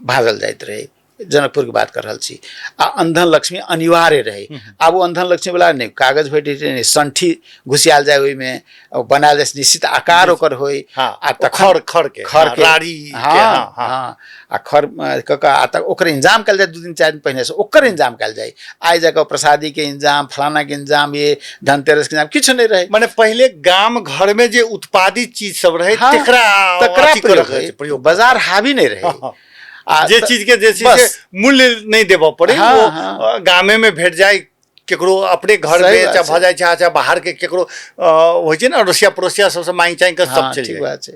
भाजल जाइत रहै। जनकपुर के बात कर रहल छी। आ अंधन लक्ष्मी अनिवार्य रहे। आब ओ अंधन लक्ष्मी वाला नहि कागज भेटै छै, नहि संठी घुसियाल जाय ओहिमे, ओ बनायल जाय, निश्चित आकार ओकर होय। आ तखन खर, खर के, खर हाँ, के, राड़ी के, हाँ, हाँ, हाँ। हाँ, आ खर कऽ कऽ आ तक ओकर इंतजाम कयल जाय 2 दिन 4 दिन पहिने से ओकर इंतजाम कयल जाय। आइ जाकऽ प्रसादी के इंतजाम, फलाना के इंतजाम, ये धनतेरस के इंतजाम किछु नहि रहै। माने पहिले गाम घर में जे उत्पादित चीज सब रहे, हाँ, तेकरा तकरा अथी प्रयोग करऽ के होय, प्रयोग बाजार हावी नहि रहै। हाँ। आ जे चीज के जे चीज बस। के मूल्य नहि देबऽ पड़े, हाँ, वो हाँ। गामे में भेट जाय, केकरो अपने घर सही में बात चाहे छै। भऽ जाइ छै, चाहे बाहर के केकरो होइ छै ने अड़ोसिया पड़ोसिया सबसे मांगि चांगि कऽ सब हाँ, चलि ठीक जाइ। बात छै।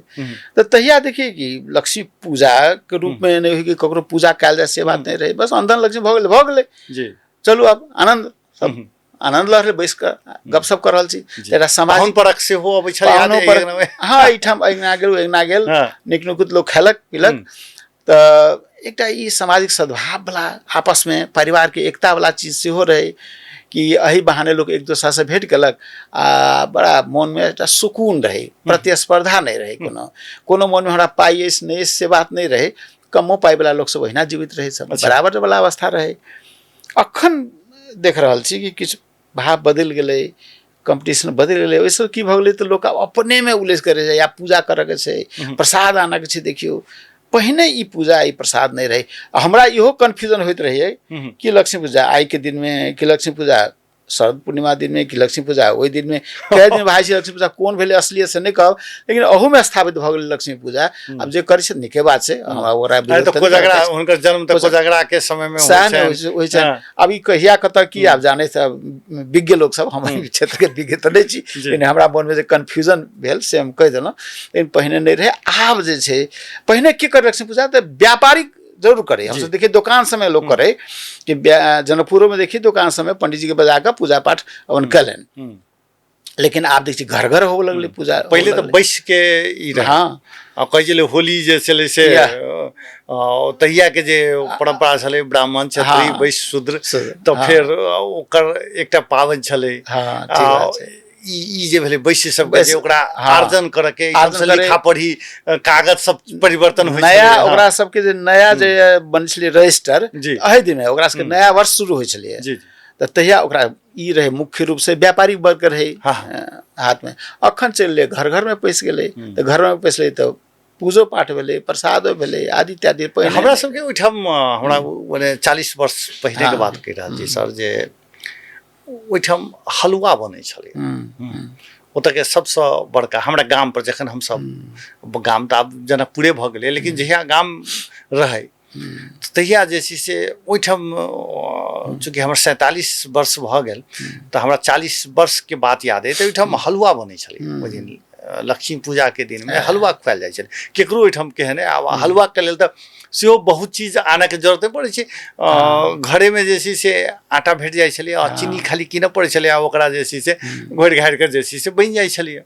तऽ तहिया देखिए कि लक्ष्मी पूजा के रूप में नहि होइ कि ककरो पूजा कयल जाय से बात नहि रहै। बस अंधन लक्ष्मी भऽ गेलै, भऽ गेलै, चलू आब आनंद सब आनंद लऽ रहलै, बैस कऽ गपशप कऽ रहल छी। एकटा समाज पाहुन परक सेहो अबै छलै, याद पाहुनो अइ परक- अङ्गनामे? हाँ, एहिठाम अङ्गना गेल, अङ्गना गेल, नीक नुकुत लोक खेलक पीलक। तऽ एकटा ई सामाजिक सद्भाव वाला, आपसमे परिवारके एकता वाला चीज सेहो रहै कि एहि बहाने लोक एक दोसरासँ भेँट केलक आ बड़ा मोनमे एकटा सुकून रहै, प्रतिस्पर्धा नहि रहै। कोनो कोनो मोनमे हमरा पाइ अछि नहि अछि से बात नहि रहै। कमो पाइवला लोकसभ ओहिना जीवित रहै, सब बराबर वाला अवस्था रहै। अखन देख रहल छी कि किछु भाव बदलि गेलै, कम्पटिशन बदलि गेलै। ओहिसँ की भऽ गेलै तऽ लोक आब अपनेमे उलझि कऽ रहि जाइए। आब पूजा करऽके छै, प्रसाद आनऽके छै। देखियौ, पहिने ई पूजा ई प्रसाद नहि रहै। आ हमरा इहो कन्फ्यूजन होइत रहैए कि लक्ष्मी पूजा आइके दिनमे कि लक्ष्मी पूजा शरद पूर्णिमा दिनमे कि लक्ष्मी पूजा ओहि दिनमे, कए दिन भाइ छै लक्ष्मी पूजा, कोन भेलै असलियत से नहि कहब, लेकिन अहूमे स्थापित भऽ गेलै लक्ष्मी पूजा। आब जे करै छै नीके बात छै, हमरा ओकरा अरे विरोध तऽ तऽ नहि कोजगरा करैत अछि। हुनकर जन्म तऽ कोजगरा के समय में सएह होइ ने छनि। होइ छै, होइ छै। हाँ। आब ई कहिया कतऽ की आब जानै छै विज्ञ लोक सब, हम एहि क्षेत्र के विज्ञ तऽ नहि छी, लेकिन हमरा मनमे जे कन्फ्यूजन भेल से हम कहि देलहुँ। लेकिन पहिने नहि रहै। आब जे छै पहिने की करै लक्ष्मी पूजा तऽ व्यापारिक जरूर करै, हमसब देखिए दोकान समय लोक करै कि जनकपुरोमे देखिए दोकान समय पंडीजी के बजा कऽ पूजा पाठ अपन कयलनि। लेकिन आब देखै छी घर घर होबऽ लगलै पूजा होबऽ पहिले तऽ लगलै। बैस के ई रहै। आ कहै छलै होली जे छलै से तहिया के जे परम्परा छलै ब्राह्मण क्षत्रिय वैश्य शूद्र, शूद्र, तऽ फेर ओकर एकटा पाबनि छलै। हाँ, ठीक बात छै। ई जे भेलै वैश्य सबके जे ओकरा आर्जन करऽ के, आर्जन हमसब करै। लिखा पढ़ी कागज सब परिवर्तन होइ नया छलै, हाँ। ओकरा सबके जे नया जे बनै छलै रजिस्टर एहि दिन ओकरा सबके नया वर्ष शुरू होइ छलै। तऽ तहिया ओकरा ई रहै मुख्य रूप से व्यापारिक वर्ग रहै हाथमे। अखन चलि गेलै घर घरमे पैसि गेलै, तऽ घरमे पैसलै तऽ पूजो पाठ भेलै, प्रसादो भेलै, आदि इत्यादि। पहिने हमरा सबके ओहिठाम हमरा मने 40 वर्ष पहिनेके बात कहि रहल छी सर, जे ओहिठाम हलुआ बनै छलै। ओतऽके सबसँ बड़का हमरा गाम पर जखन हमसब गाम तऽ आब जनकपुरे भऽ गेलै, लेकिन जहिया गाम रहै तहिया जे छै से ओहिठाम चूँकि हमर 47 वर्ष भऽ गेल तऽ हमरा 40 वर्षके बात याद अइ, तऽ ओहिठाम हलुआ बनै छलै ओहि दिन लक्ष्मी पूजाके दिनमे हलुआ खुआएल जाइ छलै केकरो ओहिठाम केहन। आब हलुआके लेल तऽ सेहो बहुत चीज आनऽके जरूरत नहि पड़ै छै, घरेमे जे छै से आटा भेट जाइ छलै आ चीनी खाली कीनऽ पड़ै छलै आ ओकरा जे छै से घोरि घारि कऽ जे छै से बनि जाइ छलैए।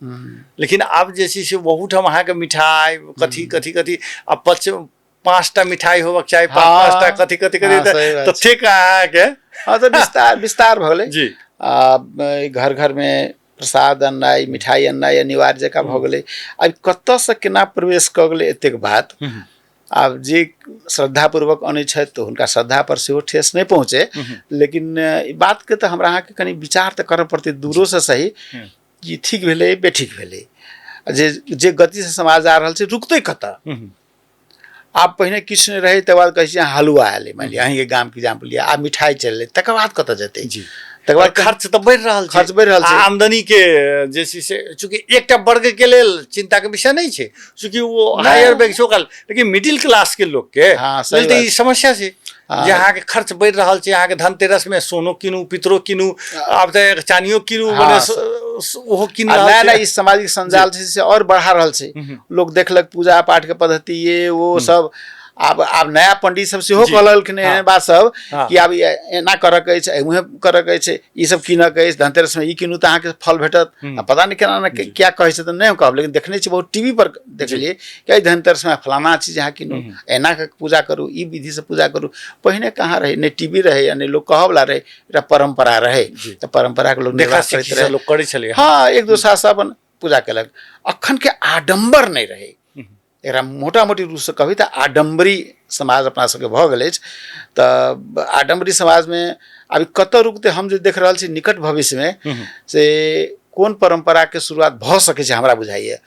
लेकिन आब जे छै से ओहूठाम अहाँके मिठाइ कथी कथी कथी आ 5 5टा मिठाइ होबक चाही, 5 5टा कथी कथी कथी, सही बात तऽ छै। ठीक अहाँके हाँ, तऽ विस्तार विस्तार भऽ गेलै। आ घर घरमे प्रसाद अननाइ, मिठाइ अननाइ अनिवार्य जकाँ भऽ गेलै। आब कतऽसँ केना प्रवेश कऽ गेलै एतेक बात। आब जे श्रद्धापूर्वक अनै छथि तऽ हुनका श्रद्धापर सेहो ठेस नहि पहुँचे, लेकिन ई बातके तऽ हमरा अहाँके कनि विचार तऽ करऽ पड़तै दूरोसँ सही कि ठीक भेलै बेठीक भेलै। जे जे गतिसँ समाज जा रहल छै रुकतै कतऽ? आब पहिने किछु नहि रहै, तकर बाद कहै छियै हलुआ एलै, मानि लिअ अहीँके गामके एग्जाम्पल लिअ, आब मिठाइ चललै, तकर बाद कतऽ जेतै? तकर बाद खर्च तऽ बढ़ि रहल छै, खर्च बढ़ि रहल छै। आमदनी के जे छै से चूँकि एकटा वर्ग के लेल चिंता के विषय नहि छै, चूँकि वो हायर बैंक छै ओकरा, लेकिन मिडिल क्लास के लोक के लेल तऽ ई समस्या छै जे अहाँके खर्च बढ़ि रहल छै। अहाँके धनतेरस में सोनो कीनू, पितरो कीनू, आब तऽ चानियो कीनू, मने ओहो कीन रहल नया नया ई सामाजिक संजाल छै से आओर बढ़ा रहल छै। लोक देखलक पूजा पाठ के पद्धति ये वो सब। आब नया पंडित सब सेहो कहलखिन एहन बात सब कि आब एना करऽ के अछि, एहि मुँहे करऽ के अछि, ई सब कीनऽ के अछि, धनतेरस में ई कीनू तऽ अहाँके फल भेटत। आ पता नहि केना ने क्या कहै छै तऽ नहि हम कहब, लेकिन देखने छी बहुत टीवी पर देखलियै कि एहि धनतेरस में फलाना चीज अहाँ कीनू, एना के पूजा करू, ई विधि से पूजा करू। पहिने कहाँ रहै, नहि टीवी रहै आ नहि लोक कहऽवला रहै, एकटा परम्परा रहै, तऽ परम्पराके लोक देखा करैत रहै, लोक करै छलै। हँ, एक दोसरा से अपन पूजा केलक। अखन के आडम्बर नहि रहै, एकरा मोटा मोटी रूपसँ कहबी तऽ आडम्बरी समाज अपना सबके भऽ गेल अछि। तऽ आडम्बरी समाजमे आब कतऽ रुकतै, हम जे देख रहल छी निकट भविष्यमे से कोन परम्पराके शुरुआत भऽ सकै छै हमरा बुझाइए।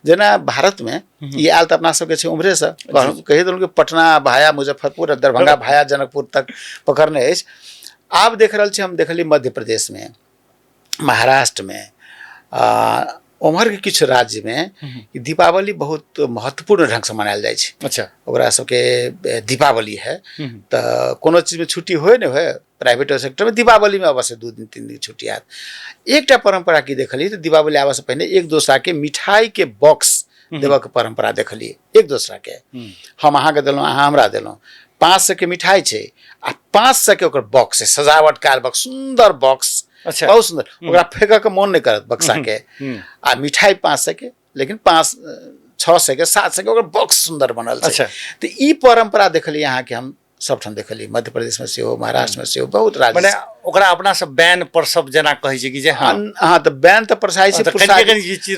जेना भारतमे ई आयल तऽ अपना सबके छै उम्हरेसँ, कहि देलहुँ कि पटना भाया मुजफ्फरपुर, दरभंगा भाया जनकपुर तक पकड़ने अछि। आब देख रहल छी, हम देखलियै मध्य प्रदेशमे, महाराष्ट्रमे, उम्हरके किछु राज्यमे दीपावली बहुत महत्वपूर्ण ढङ्गसँ मनायल जाइ छै। ओकरा सबके दीपावली है तऽ कोनो चीजमे छुट्टी होइ नहि होइ, प्राइवेट सेक्टरमे दीपावलीमे अवश्य 2 दिन 3 दिन छुट्टी आयत। एकटा परम्परा की देखलियै तऽ दीपावली आबऽसँ पहिने एक दोसराके मिठाइके बॉक्स देबऽके परम्परा देखलियै। एक दोसराके हम अहाँके देलहुँ, अहाँ हमरा देलहुँ, 500 के मिठाइ छै आ 500 के ओकर बॉक्स छै, सजावट कयल बॉक्स, सुन्दर बॉक्स। बहुत सुन्दर, ओकरा फेंकऽ के मोन नहि करत बक्सा के। आ मिठाइ 500 के, लेकिन 500-600 के 700 के ओकर बॉक्स सुन्दर बनल छै। तऽ ई परम्परा देखलियै अहाँके हम सबठाम देखलियै, मध्य प्रदेशमे सेहो, महाराष्ट्रमे सेहो, बहुत राज्य। मने ओकरा अपना सब बैन पर सब जेना कहै छै कि जे हाँ। हाँ, तऽ बैन तऽ परसाइ छै,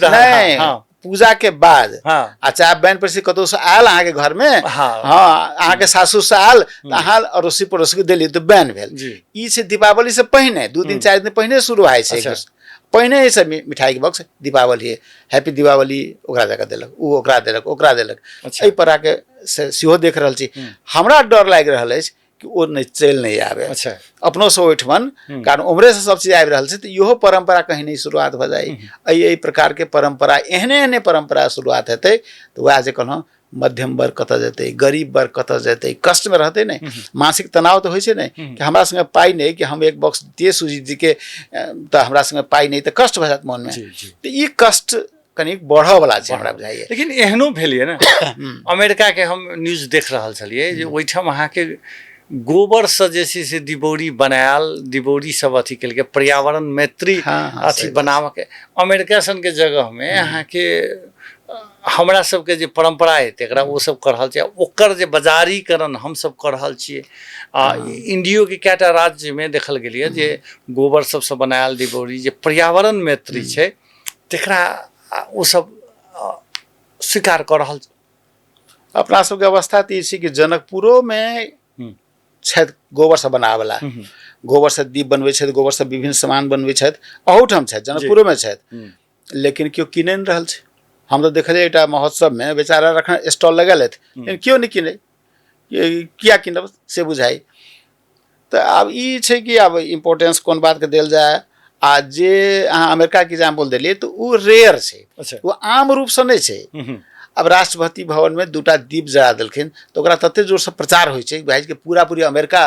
नहि पूजा के बाद। आ चाहे बैन पर से कतौ से आयल अहाँके घर में, हाँ, अहाँके सासु से आयल तऽ अहाँ अड़ोसी पड़ोसी के देलियै तऽ बैन भेल। ई छै दीपावली से पहिने 2 दिन 4 दिन पहिने शुरू होइ छै। पहिने से मिठाई के बॉक्स दीपावली हैप्पी दीपावली ओकरा जगह देलक, ओ ओकरा देलक, ओकरा देलक। एहि पर आके सेहो देख रहल छी। हमरा डर लागि रहल अछि कि ओ नहि चलि नहि आबे अपनो से ओहिठमन, कारण उम्हरे से सब चीज आबि रहल छै, तऽ इहो परम्परा कहीं नहि शुरुआत भऽ जाइ। एहि प्रकारके परम्परा, एहने एहने परम्परा शुरुआत हेतै तऽ वएह जे कहलहुँ, मध्यम वर्ग कतऽ जेतै, गरीब वर्ग कतऽ जेतै, कष्टमे रहतै नहि। मानसिक तनाव तऽ होइ छै ने कि हमरा संगे पाइ नहि, कि हम एक बॉक्स दिए सुजीत जीके तऽ हमरा संगे पाइ नहि, तऽ कष्ट भऽ जायत मोनमे। तऽ ई कष्ट कनि बढ़ऽवला छै हमरा बुझाइए। लेकिन एहनो भेल यऽ ने, अमेरिकाके हम न्यूज देख रहल छलियै जे ओहिठाम अहाँके गोबरसँ जे छै से दिबौरी बनायल, दिबौरी सब अथी केलकै, पर्यावरण मैत्री अथी बनाबऽके। अमेरिका सनके जगहमे अहाँके हमरा सबके जे परम्परा अइ तकरा ओ सब कऽ रहल छै, ओकर जे बजारीकरण हमसब कऽ रहल छियै। आ इंडियोके कएटा राज्यमे देखल गेलैए जे गोबर सबसँ बनायल दिबौरी जे पर्यावरण मैत्री छै तकरा ओ सब स्वीकार कऽ रहल छै। अपना सबके अवस्था तऽ ई छै कि जनकपुरोमे छथि गोबरसँ बनाबऽवला, गोबरसँ दीप बनबै छथि, गोबरसँ विभिन्न सामान बनबै छथि, अहूठाम छथि, जनकपुरोमे छथि, लेकिन केओ कीनै नहि रहल छै। हम तऽ देखलियै एकटा महोत्सवमे बेचारा रखने स्टॉल लगेलथि, लेकिन केओ नहि कीनै, किया कीनब से बुझाइ। तऽ आब ई छै कि आब इम्पोर्टेंस कोन बातके देल जाय। आ जे अहाँ अमेरिकाके एग्जाम्पल देलियै तऽ ओ रेयर छै। ओ आम रूपसँ नहि छै। आब राष्ट्रपति भवनमे 2टा दीप जरा देलखिन तऽ ओकरा तते जोरसँ प्रचार होइ छै भाइ कि पूरा पूरी अमेरिका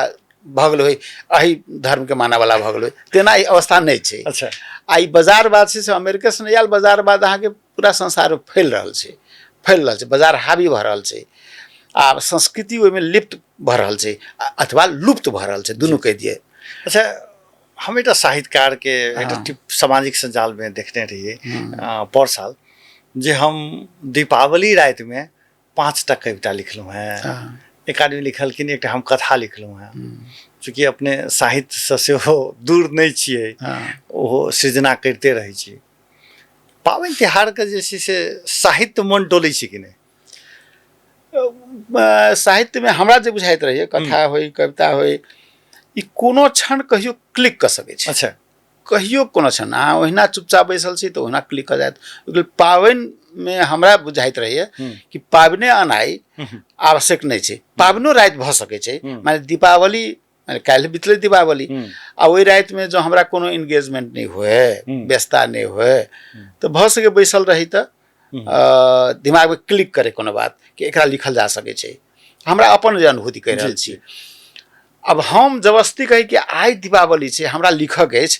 भऽ गेल होइ, एहि धर्मके मानऽवला भऽ गेल होइ, तेना ई अवस्था नहि छै। आ ई बाजारवाद छै से अमेरिकेसँ नहि आयल, बाजारवाद अहाँके पूरा संसारमे फैल रहल छै, फैल रहल छै, बाजार हावी भऽ रहल छै, आ संस्कृति ओहिमे लिप्त भऽ रहल छै अथवा लुप्त भऽ रहल छै, दुनू कहि दियै। अच्छा, हम एकटा साहित्यकारके एकटा टिप सामाजिक सञ्जालमे देखने रहियै पर साल जे हम दीपावली रातिमे 5टा कविता लिखलहुँ हेँ। एक आदमी लिखलखिन, एकटा हम कथा लिखलहुँ हेँ। चूँकि अपने साहित्यसँ सेहो दूर नहि छियै, ओहो सृजना करिते रहै छी। पाबनि तिहारके जे छै से साहित्य मन डोलै छै कि नहि? साहित्यमे हमरा जे बुझाइत रहैए, कथा होइ कविता होइ, ई कोनो क्षण कहियो क्लिक कऽ सकै छै। अच्छा। कहियो कोनो क्षण अहाँ ओहिना चुपचाप बैसल छी तऽ ओहिना क्लिक कऽ जायत। ओहिके लेल पाबनिमे हमरा बुझाइत रहैए कि पाबनि अनाइ आवश्यक नहि छै, पाबनिओ राति भऽ सकै छै। माने दीपावली, माने काल्हि बितलै दीपावली, आ ओहि रातिमे जँ हमरा कोनो एंगेजमेंट नहि हुए, व्यस्तता नहि हुए, तऽ भऽ सकै बैसल रही तऽ दिमागमे क्लिक करे कोनो बात कि एकरा लिखल जा सकै छै। हमरा अपन जे अनुभूति कहि रहल छी। अब हम जबरदस्ती कही कि आइ दीपावली छै, हमरा लिखऽके अछि,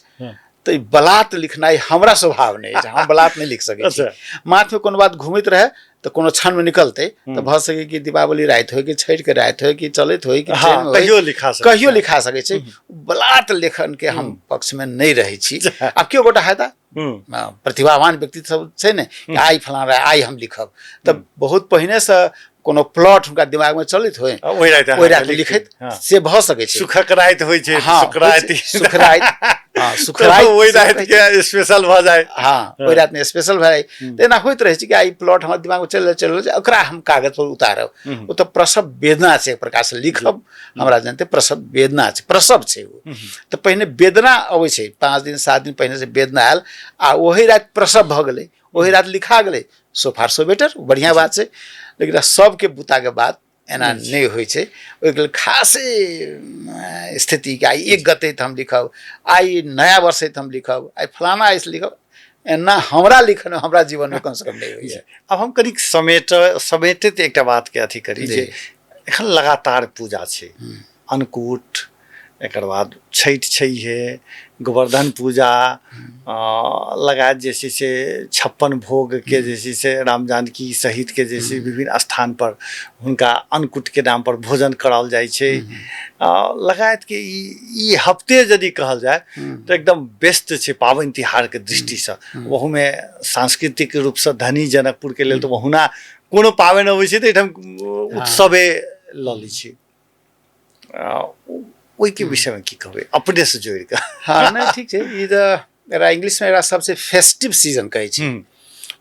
तऽ बलात् लिखनाइ हमरा स्वभाव नहि अछि, हम बलात् नहि लिख सकै छी। माथमे कोनो बात घुमैत रहै तऽ कोनो क्षणमे निकलतै, तऽ भऽ सकै कि दीपावली राति होइ कि छठिके राति होइ कि चलैत होइ कि कहियो लिखा कहियो लिखा सकै छै। बलात् लेखनके हम पक्षमे नहि रहै छी। आब केओ गोटा हेता प्रतिभावान व्यक्ति सब छै ने कि आइ फलाना रहै, आइ हम लिखब, तऽ बहुत पहिनेसँ कोनो प्लॉट हुनका दिमागमे चलैत होइ, ओहि राति ओहि राति लिखैत, से भऽ सकै छै। सुखक राति होइ छै, सुखराति, सुखराति, हँ, सुखराति, ओहि राति के स्पेशल भऽ जाय। हँ, ओहि रातिमे स्पेशल भऽ जाय। तऽ एना होइत रहै छै कि आइ प्लॉट हमर दिमागमे चलि चलि रहल छै, ओकरा हम कागज पर उतारब। ओ तऽ प्रसव वेदना छै, एक प्रकारसँ लिखब हमरा जानते प्रसव वेदना छै, प्रसव छै ओ। तऽ पहिने वेदना अबै छै, 5 दिन 7 दिन पहिने से वेदना आयल आ ओही राति प्रसव भऽ गेलै, ओही राति लिखा गेलै, सो फार सो बेटर, बढ़िआँ बात छै। लेकिन सबके बुताके बात एना नहि होइ छै। ओहिके लेल खासे स्थिति कि आइ 1 गते तऽ हम लिखब, आइ नया वर्ष तऽ हम लिखब, आइ फलाना अछि लिखब, एना हमरा लिखन हमरा जीवनमे कमसँ कम नहि होइए। आब हम कनिक समेटैत एकटा बातके अथी करी जे एखन लगातार पूजा छै, अन्नकूट, एकर बाद छठि छैहे, गोवर्धन पूजा, लगायत जे छै से 56 भोगके जे छै से राम जानकी सहितके जे छै विभिन्न स्थानपर हुनका अन्नकूटके नामपर भोजन कराओल जाइ छै। लगायतके ई हफ्ते यदि कहल जाय तऽ एकदम व्यस्त छै पाबनि तिहारके दृष्टिसँ। ओहूमे सांस्कृतिक रूपसँ धनी जनकपुरके लेल तऽ ओहुना कोनो पाबनि अबै छै तऽ एहिठाम उत्सवे लऽ लै छै। ओहिके विषयमे की कहबै अपनेसँ जोड़ि कऽ? हँ, नहि ठीक छै। ई तऽ एकरा इंग्लिशमे एकरा सबसे फेस्टिव सीजन कहै छै,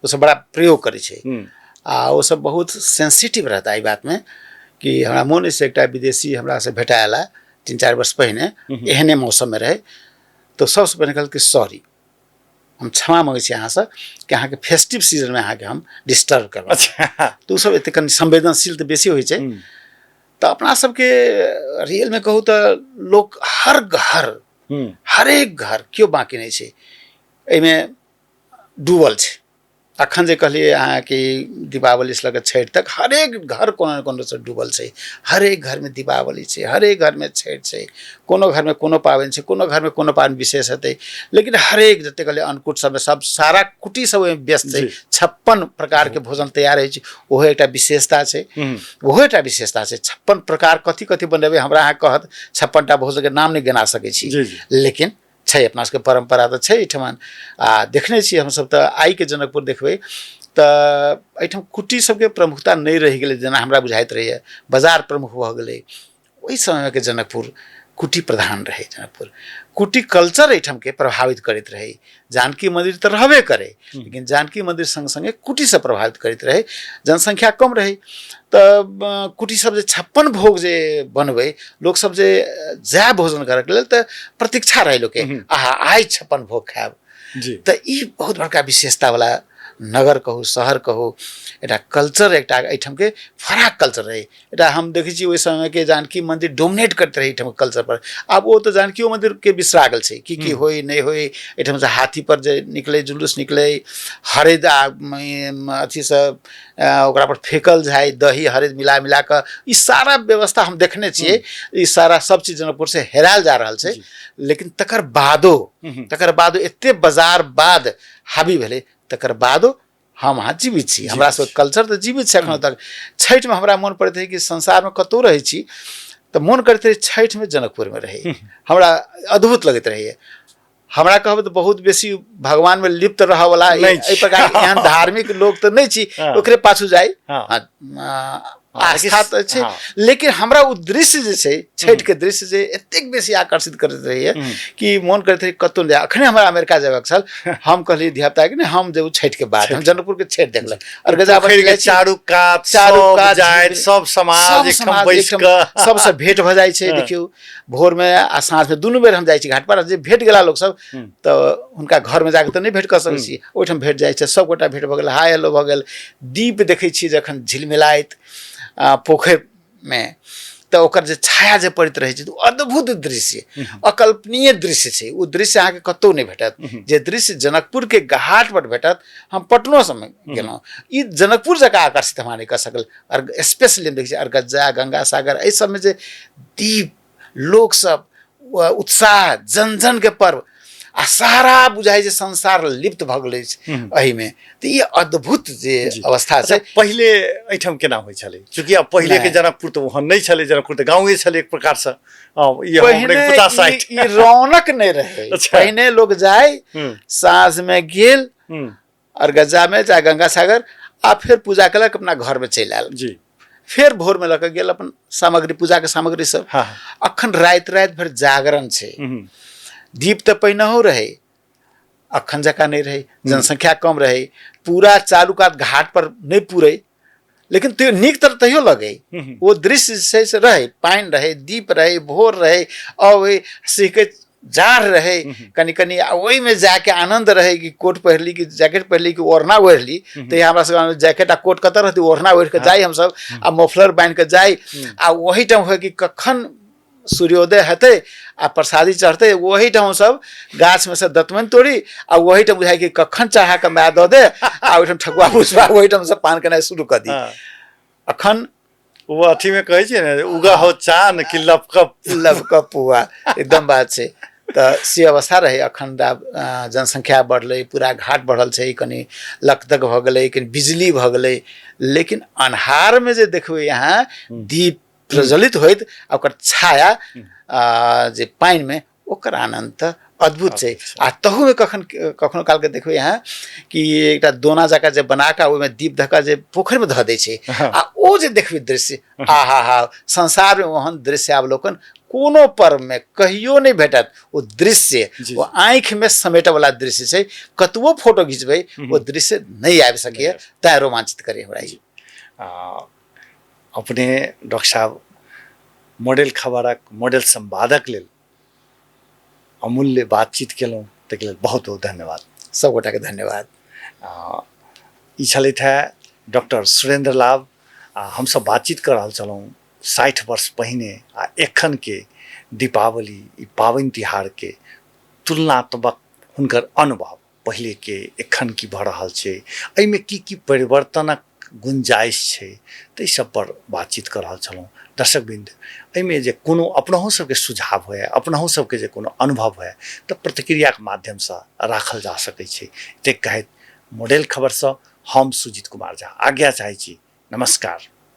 ओसब बड़ा प्रयोग करै छै आ ओसब बहुत सेंसिटिव रहता एहि बातमे। कि हमरा मोन अछि एकटा विदेशी हमरासँ भेटाएल 3-4 वर्ष पहिने, एहने मौसममे रहै, तऽ सबसँ पहिने कहलकै सॉरी, हम क्षमा मङ्गै छी अहाँसँ कि अहाँके फेस्टिव सीजनमे अहाँके हम डिस्टर्ब करब। तऽ ओसब एते कनि संवेदनशील तऽ बेसी होइ छै। तऽ अपना सबके रियलमे कहू तऽ लोक हर घर, हरेक घर केओ बाँकी नहि छै एहिमे डूबल छै। अखन जे कहलियै अहाँ कि दीपावलीसँ लऽ कऽ छठि तक हरेक घर कोनो ने कोनो से डूबल छै। हरेक घरमे दीपावली छै, हरेक घरमे छठि छै, कोनो घरमे कोनो पाबनि छै, कोनो घरमे कोनो पाबनि विशेष हेतै, लेकिन हरेक जते कहलियै अन्नकूट सबमे सब सारा कुटी सब ओहिमे व्यस्त छै। 56 प्रकारके भोजन तैयार होइ छै, ओहो एकटा विशेषता छै, ओहो एकटा विशेषता छै। 56 प्रकार कथी कथी बनेबै हमरा अहाँ कहत 56टा भोजनके नाम नहि गिना सकै छी, लेकिन छै अपना सबके परम्परा तऽ छै एहिठमन। आ देखने छियै हमसब तऽ आइके जनकपुर देखबै तऽ एहिठाम कुटी सबके प्रमुखता नहि रहि गेलै जेना हमरा बुझाइत रहैए, बाजार प्रमुख भऽ गेलै। ओहि समयके जनकपुर कुटी प्रधान रहै, जनकपुर कुटी कल्चर एहिठामके प्रभावित करैत रहै। जानकी मन्दिर तऽ रहबे करै, लेकिन जानकी मन्दिर सङ्ग सङ्गे कुटीसँ प्रभावित करैत रहै। जनसंख्या कम रहै तऽ कुटी सब जे 56 भोग जे बनबै, लोकसब जे जाय भोजन करैके लेल तऽ प्रतीक्षा रहै लोकके, आहा आइ 56 भोग खायब। तऽ ई बहुत बड़का विशेषतावला नगर कहू शहर कहू, एकटा कल्चर, एकटा एहिठामके फराक कल्चर रहै। एकटा हम देखै छी ओहि समयके जानकी मन्दिर डोमिनेट करैत रहै एहिठामके कल्चर पर। आब ओ तऽ जानकियो मन्दिरके बिसरा गेल छै कि की होइ नहि होइ। एहिठामसँ हाथीपर जे निकलै जुलूस निकलै, हरैद आ अथीसँ ओकरा पर फेकल जाइ, दही हरैद मिला मिला कऽ, ई सारा व्यवस्था हम देखने छियै। ई सारा सब चीज जनकपुरसँ हेरायल जा रहल छै। लेकिन तकर बादो एते बाजार बाद हावी भेलै, तकर बादो हम अहाँ जीवित छी, हमरा सबके कल्चर तऽ जीवित छै एखनो तक। छठिमे हमरा मोन पड़ैत रहै कि संसारमे कतहु रहै छी तऽ मोन करैत रहै छठिमे जनकपुरमे रहै, हमरा अद्भुत लगैत रहैए। हमरा कहबै तऽ बहुत बेसी भगवानमे लिप्त रहऽवला एहि प्रकारके एहन धार्मिक लोक तऽ नहि छी, ओकरे पाछू जाइ। आस्था तऽ छै, लेकिन हमरा ओ दृश्य जे छै छठिके दृश्य जे एतेक बेसी आकर्षित करैत रहैए कि मोन करैत रहै कतहु नहि। अखने हमरा अमेरिका जेबाक छल, हम कहलियै धियापुताके नहि हम जेबू छठिके बाद, हम जनकपुरके छठि देखलक। अरगजा चारू कात चारू कात जाइत सब समाज एकठाम बैस कऽ सबसँ भेंट भऽ जाइ छै। देखियौ भोरमे आ साँझमे दुनू बेर हम जाइ छी घाट पर, जे भेट गेला लोक सब तऽ हुनका घरमे जाकऽ तऽ नहि भेंट कऽ सकै छी, ओहिठाम भेट जाइ छै, सबगोटा भेंट भऽ गेल, हाय हेलो भऽ गेल। दीप देखै छियै जखन झिलमिलाइत पोखरिमे तऽ ओकर जे छाया जे पड़ैत रहै छै, अद्भुत दृश्य, अकल्पनीय दृश्य छै। ओ दृश्य अहाँके कतहु नहि भेटत जे दृश्य जनकपुरके घाट पर भेटत। हम पटनो सबमे गेलहुँ, ई जनकपुर जकाँ आकर्षित हमरा नहि कऽ सकल। आओर स्पेशली हम देखै छी अरगज्जा, गंगा सागर, एहि सबमे जे दीप, लोक सब, उत्साह, जन जन के पर्व आ सारा बुझाइ जे संसार लिप्त भऽ गेल अछि एहिमे, तऽ ई अद्भुत जे अवस्था छै। पहिले एहिठाम केना होइ छलै? चूँकि आब पहिले के जनकपुर तऽ ओहन नहि छलै, जनकपुर तऽ गाँवे छलै एक प्रकारसँ। ई रौनक नहि रहै। पहिने लोक जाय साँझमे गेल अरगज्जामे चाहे गंगा सागर आ फेर पूजा केलक, अपना घरमे चलि आयल जी, फेर भोरमे लऽ कऽ गेल अपन सामग्री, पूजाके सामग्री सब। अखन राति राति भरि जागरण छै। दीप तऽ पहिनहो रहै, अखन जकाँ नहि रहै, जनसंख्या कम रहै, पूरा चारू कात घाट पर नहि पूरै, लेकिन तैयो नीक तऽ तैयो लगै। ओ दृश्य जे छै से रहै, पानि रहै, दीप रहै, भोर रहै, अबै सिहकै जाड़ रहै कनि कनि, आ ओहिमे जाके आनन्द रहै कि कोट पहिरली कि जैकेट पहिरली कि ओढ़ना ओढ़ली। तऽ हमरा सब जैकेट आ कोट कतऽ रहतै, ओढ़ना ओढ़ि कऽ जाइ हमसब आ मफलर बान्हि कऽ जाइ, आ ओहिठाम होइ कि कखन सूर्योदय हेतै आ प्रसादी चढ़तै। ओहिठाम हमसब गाछमे से दतमनि तोड़ी आ ओहिठाम बुझाइ कि कखन चढ़ा कऽ माय दऽ दे, आ ओहिठाम ठकुआ भुसबा ओहिठाम से पान केनाइ शुरू कऽ दी। अखन ओ अथीमे कहै छियै ने, उगा हो चान कि लपकप लपकप पुआ, एकदम बात छै। तऽ से अवस्था रहै। अखन आब जनसंख्या बढ़लै, पूरा घाट बढ़ल छै, कनि लकदक भऽ गेलै, कनि बिजली भऽ गेलै, लेकिन अन्हारमे जे देखबै अहाँ दीप प्रज्वलित होइत आ ओकर छाया जे पानिमे, ओकर आनन्द तऽ अद्भुत छै। आ तहूमे कखन कखनो कालके देखबै अहाँ कि एकटा दोना जकाँ जे बना कऽ ओहिमे दीप धऽ कऽ जे पोखरिमे धऽ दै छै, आ ओ जे देखबै दृश्य, आ हा हा, संसारमे ओहन दृश्य अवलोकन कोनो पर्वमे कहियो नहि भेटत। ओ दृश्य ओ आँखिमे समेटऽवला दृश्य छै, कतबो फोटो घिचबै ओ दृश्य नहि आबि सकैए, तैँ रोमांचित करै हमरा ई। अपने डॉक्टर साहब मॉडल खबरक मॉडल संवादक लेल अमूल्य बातचीत केलहुँ, ताहिके लेल बहुत बहुत धन्यवाद। सब गोटाके धन्यवाद। ई छलथि है डॉक्टर सुरेंद्र लाभ, आ हमसब बातचीत कऽ रहल छलहुँ 60 वर्ष पहिने आ एखनके दीपावली ई पाबनि तिहारके तुलनात्मक हुनकर अनुभव, पहिलेके एखन की भऽ रहल छै, एहिमे की की परिवर्तनक गुंजाइश छै, ताहि सब पर बातचीत कऽ रहल छलहुँ। दर्शकवृन्द, एहिमे जे कोनो अपनहु सबके सुझाव हुए, अपनहु सबके जे कोनो अनुभव हुए, तऽ प्रतिक्रियाके माध्यमसँ राखल जा सकै छै। एतेक कहैत मॉडल खबरसँ हम सुजीत कुमार झा आज्ञा चाहै छी। नमस्कार।